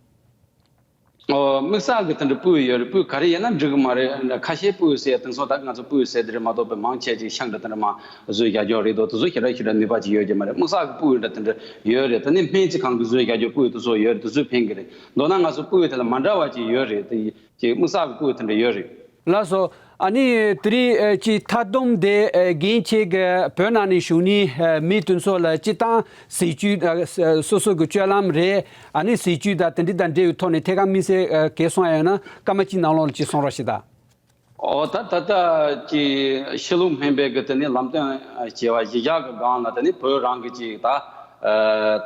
ཨོ། དམིགས་བསལ་གྱི་དེ་འདྲ་སྤོས་ཡོད་རེད། སྤོས་ག་རེ་ཡིན་ན་འགྲིག་གི་མ་རེད། ཁ་ཤས་སྤོས་ཟེར་དེང་སང་ད་ང་ཚོ་སྤོས་ཟེར་དེ་རེད་མ་གཏོགས་པའི་མང་ཆེ་ཅིག་ཤང་འདྲ་དེ་འདྲ་མ་བཟོས་རྒྱག་རྒྱུ་རེད་དོ། དེ་ཚོ་ཞེ་དྲག་ཞེ་དྲག་ནུས་པ་ཅིག་ཡོད་ཀྱི་མ་རེད། དམིགས་བསལ་གྱི་སྤོས་འདྲ་དེ་འདྲ་ཡོད་རེད། དེ་ནས་སྨན་རྩིས་ཁང་གི་བཟོས་རྒྱག་རྒྱུ་སྤོས་དེ་ཚོ་ཡོད་རེད། དེ་ཚོས་ཕན་གི་རེད། མདོར་ན་ང་ཚོ་སྤོས་དེ་ལ་མ་འདྲ་བ་ཅིག་ཡོད་རེད། དེ་ཅིག་དམིགས་བསལ་གྱི་སྤོས་དེ་འདྲ་ཡོད་རེད། ལགས་སོ། ཨ་ནི་དེ་རིང་ཨ་ཅིག་མཐའ་བསྡོམས་དེ་ཨ་རྒན་ཁྱེད་ཀྱི་བོད་ནང་ནས་བཞུགས་ནས་ཨ་མི་དེ་ཚོ་ལ་སྤྱིར་བཏང་སྲིད་ཇུས་ཨ་སོ་སོ་གི་སྤྱོད་ལམ་རེད། ཨ་ནི་སྲིད་ཇུས་དང་དེ་འདྲ་དང་འབྲེལ་བའི་ཐོག་ནས་ཐད་ཀར་དམིགས་བསལ་ཨ་གལ་གསུང་ཡ་ཡོད་ན་སྐར་མ་གཅིག་ནང་ལོགས་ལ་ཅིག་གསུང་རོགས་ཞེས་དང་། ཨོ། ད་ད་ལྟ་ཀྱི་ཕྱི་ལུགས་སྨན་པའི་གི་དེ་ནི་ལམ་སྟོན་བྱས་པ་གཞི་བཞག་གི་སྒང་ལ་དེ་ནི་བོད་རང་གི་ཅིག་ད་ཨ་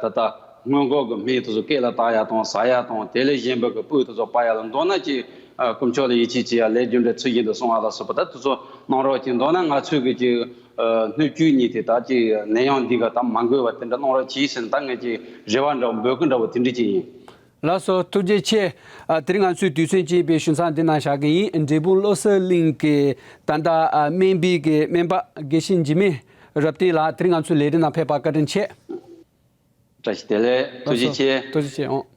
ད་ལྟ་སྔོན་འགོག་གི་སྨན་དེ་ཚོ་སྐེ་ལ་བཏགས་ཡ་དང་ཟ་ཡ་དང་། དེ་ལས་གཞན་པ་གི་སྤོས་དེ་ཚོ་སྤར་ཡ་ལ་མདོར་ན་ཅིག་ཨ་དཀོན་མཆོག་ལ་ཡིད་ཆེས་བྱེད་ཡ། ལས་རྒྱུ་འབྲས་ཚུལ་བཞིན་དུ་སྲུང་བ་ལ་སོགས་པ་ད་དེ་ཚོ་གནང་རོགས་གྱིས། མདོར་ན་ང་ཚོས་གི་ཅིག་ཨ་སྣོད་བཅུད་གཉིས་དེ་ད་ཅིག་ནད་ཡམས་འདི་ག་ད་མ་འགོས་པ་དེ་འདྲ་གནང་རོགས་གྱིས་ཟེར་ནས་ད་ངས་ཅིག་རེ་བ་འདྲ་བོ་འབོད་སྐུལ་འདྲ་བོ་དེ་འདྲ་ཅིག་ཡིན། ལགས་སོ། ཐུགས་རྗེ་ཆེ། ཨ་དེ་རིང་ང་ཚོའི་དུས་ཚོད་ཅིག་པའི་ཞུ་མཚམས་འདི་ནང་བཞག་གི་ཡིན། འབྲས་སྤུངས་བློ་གསལ་གླིང་གི་ད་ལྟ་ཨ་སྨན་པའི་གི་སྨན་པ་དགེ་བཤེས་འཇིགས་མེད་རབ་བརྟན་ལགས་དེ་རིང་ང་ཚོའི་ལས་རིམ་ནང་ཕེབས་པར་བཀའ་དྲིན་ཆེ། བཀྲ་ཤིས་བདེ་ལེགས། ཐུགས་རྗེ་ཆེ། ཐུགས་རྗེ་ཆེ། ཨོ།